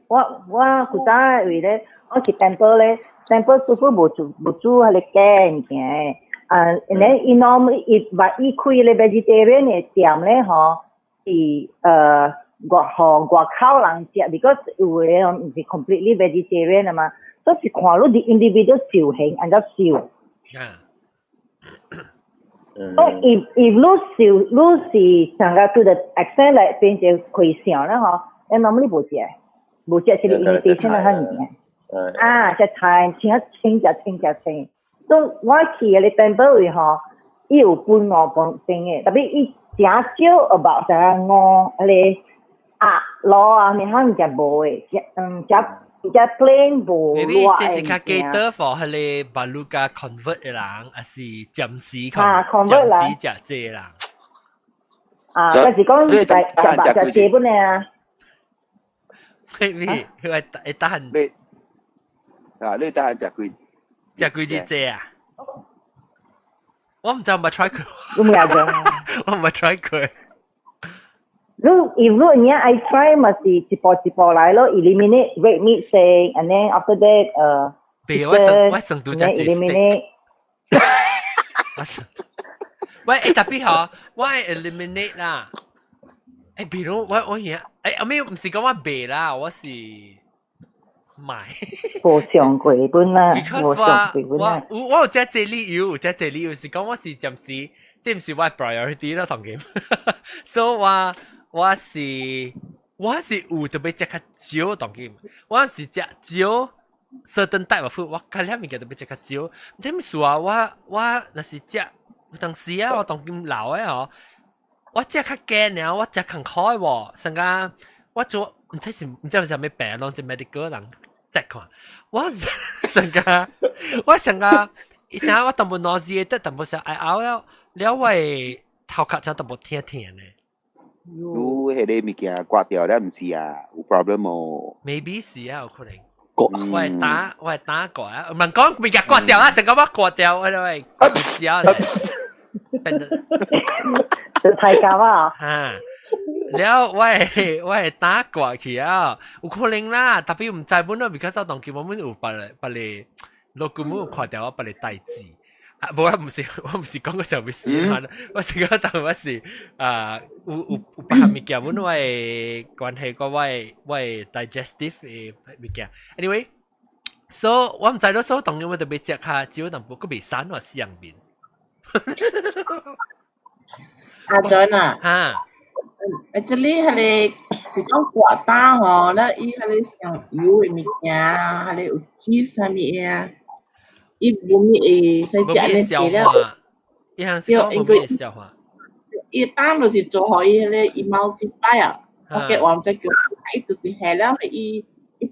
我我古早為咧，我是 temple 咧，temple 師傅無煮無煮彼個雞物件。啊，然後伊 normally 伊把伊開咧 vegetarian 的店咧吼，是外予外口人食，because 有的人毋是 completely vegetarian 的嘛，所以是看你 individual 受形按怎受。所以 if if 你受你是上個 to the extent 來變成開相咧吼，伊 normally 無食，無食這個 imitation 的遐物件。啊，食菜清清食清食清。所以我去的 temple 位吼，伊有分五分的，特別伊誠少 about 啥五彼個鴨螺啊，物項物件無的，食食食 plain 無熱的。這是較 cater for 彼個 baru 共 convert 的人，還是暫時暫時食這個人？啊，就是講食食肉食這本的啊。咩咩？佢會會得閒？你啊，你得閒食幾？食幾隻這啊？我毋知有冇 try 過。你冇講。我毋捌 try 過。你 if 你愛 try 嘛是一步一步來咯，eliminate red meat 先，and then after that 別我算我算拄食一 eliminate。喂，欸，特別吼，我愛 eliminate 啦。欸，比如我而家，欸，阿妹毋是講我賣啦，我是買。無上過本啦，無上過本啦。我有這這理由，有這這理由是講我是暫時，這毋是我 priority 咯，當今。所以我是有特別食較少當今，我是食少 certain type of food，我較了物件特別食較少。這毋是啊，我若是食，有當時啊，我當今老的哦，我食較簡爾，我食較快喎，成個我做毋知是毋知有啥物病，攏是 medical 人 check 看，我成個我成個，以前我淡薄腦子得淡薄想愛拗了，了我頭殼才淡薄疼疼呢。你彼个物件割掉了，毋是啊？有 problem 哦。 Maybe 是啊，有可能。我會打過啊，唔講物件割掉啊，成個我割掉，我會食咧。太夾啊！哈，了我會打過去啊，有可能啦，特別毋知本咯，because 當今我們有別個別個，老公有看到我別個代誌。啊，無啊，毋是，我毋是講個啥物事，我是講當我是啊，有別項物件，阮我的關係個我的 digestive 的物件。Anyway，so 我毋知咯，所以當然我特別食較少淡薄，閣袂散我死人面。阿 John 啊，哈，actually 彼个是講割膽吼，咧伊彼个上油的物件，彼个有 cheese 啥物啊。伊無咪會使食呢消化，伊係是講無咪會消化。伊膽就是做予伊彼个 emulsify 啊，我記我毋知叫，伊就是下了伊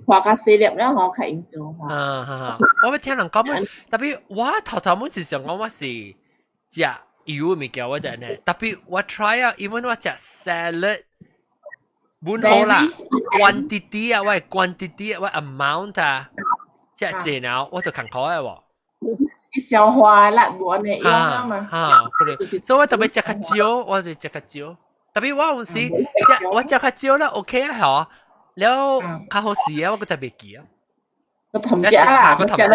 破較細粒了吼，較容消化。啊哈哈，我欲聽人講乜，特別我頭頭滿是想講我是食油的物件，我就呢，特別我 try 啊，因為我食 salad，本好啦，quantity 啊，我係 quantity，我 amount 啊，食濟了我就艱苦的喎。消化啦，無按呢樣啊嘛。哈，可能，所以我特別食較少，我就食較少。特別我有時食我食較少啦，OK 啊，嗬，了較好食啊，我閣就袂記啊。個頭食啦，個頭食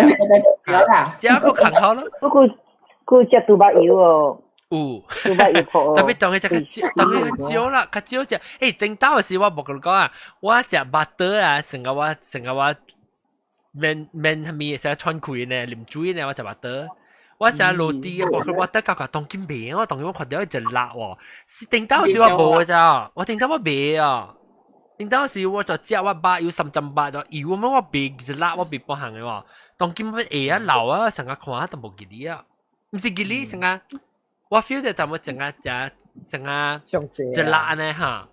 啦，食個艱苦咯。不過佢食豬肉油哦。有，豬肉油破。特別當佢食較少，當佢較少啦，較少食。欸，頂到的時我無共你講啊，我食 butter 啊，成個我。免免啥物，成日喘氣呢，啉水呢，我食 butter。我食落地啊，我得較較當今袂，我當今我看到一隻辣喎。是頂到時我無咋，我頂到我袂啊。頂到時我就食我肉有三針肉就油，我袂一辣，我袂半項的喎。當今我會啊老啊，成個看都無記得啊。毋是記得，成個我 feel 到淡薄成個食成個一辣呢哈。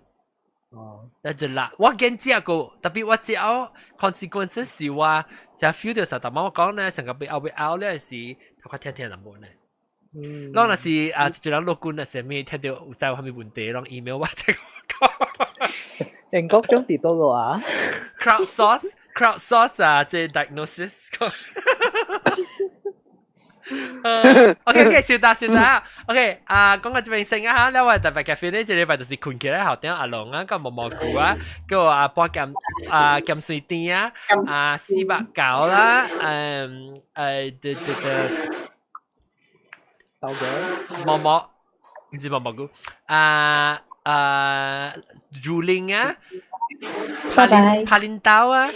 哦，一隻辣，我見食過，特別我食後 consequence 是我成 feel 到實，淡薄我講呢，成個被拗被拗咧是頭殼疼疼淡薄呢。攏若是啊，一人落軍啊，啥物聽到有知有啥物問題，攏 email 我再講。英國種佇佗落啊？Crowdsource crowdsource 啊，這 diagnosis。OK OK，小達小達，OK 啊，講到這邊先啊哈，了我特別咖啡呢，這禮拜就是困起來後頂阿龍啊，個毛毛菇啊，個阿波鹹啊鹹水甜啊，啊490啦，對對對，豆芽，毛毛，毋是毛毛菇，啊啊竹林啊，帕林帕林豆啊，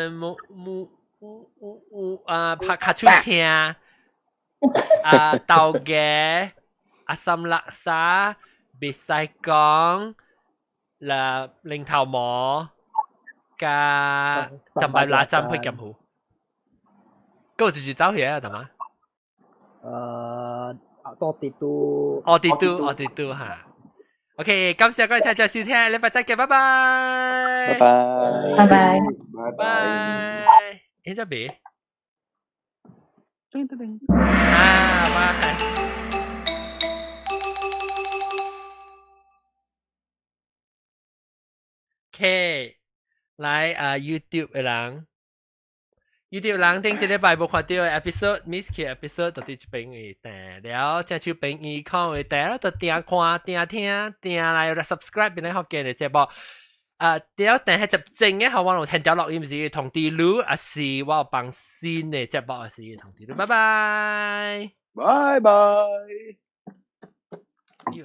木木有有有啊，拍卡喙疼，啊豆芽，阿三辣沙，袂使講，啦零頭毛，加浸白辣浸去鹹糊，嗰個就是走去啊，係嘛？多啲都，哦啲都，哦啲都嚇。OK，感謝各位聽眾收聽，禮拜再見，拜拜。拜拜。拜拜。拜拜。欸，這邊。叮叮叮。啊，拜。OK，來啊 YouTube 的人，YouTube 人頂一禮拜無看著的 episode miss 去 episode 就佇這邊會訂了，請手朋友看會訂了，就訂看、訂聽、訂來 subscribe 變來福建的節目。啊，對訂彼集正的，我有聽條錄音是通知你，抑是我有放新的節目，抑是通知你。拜拜，拜拜。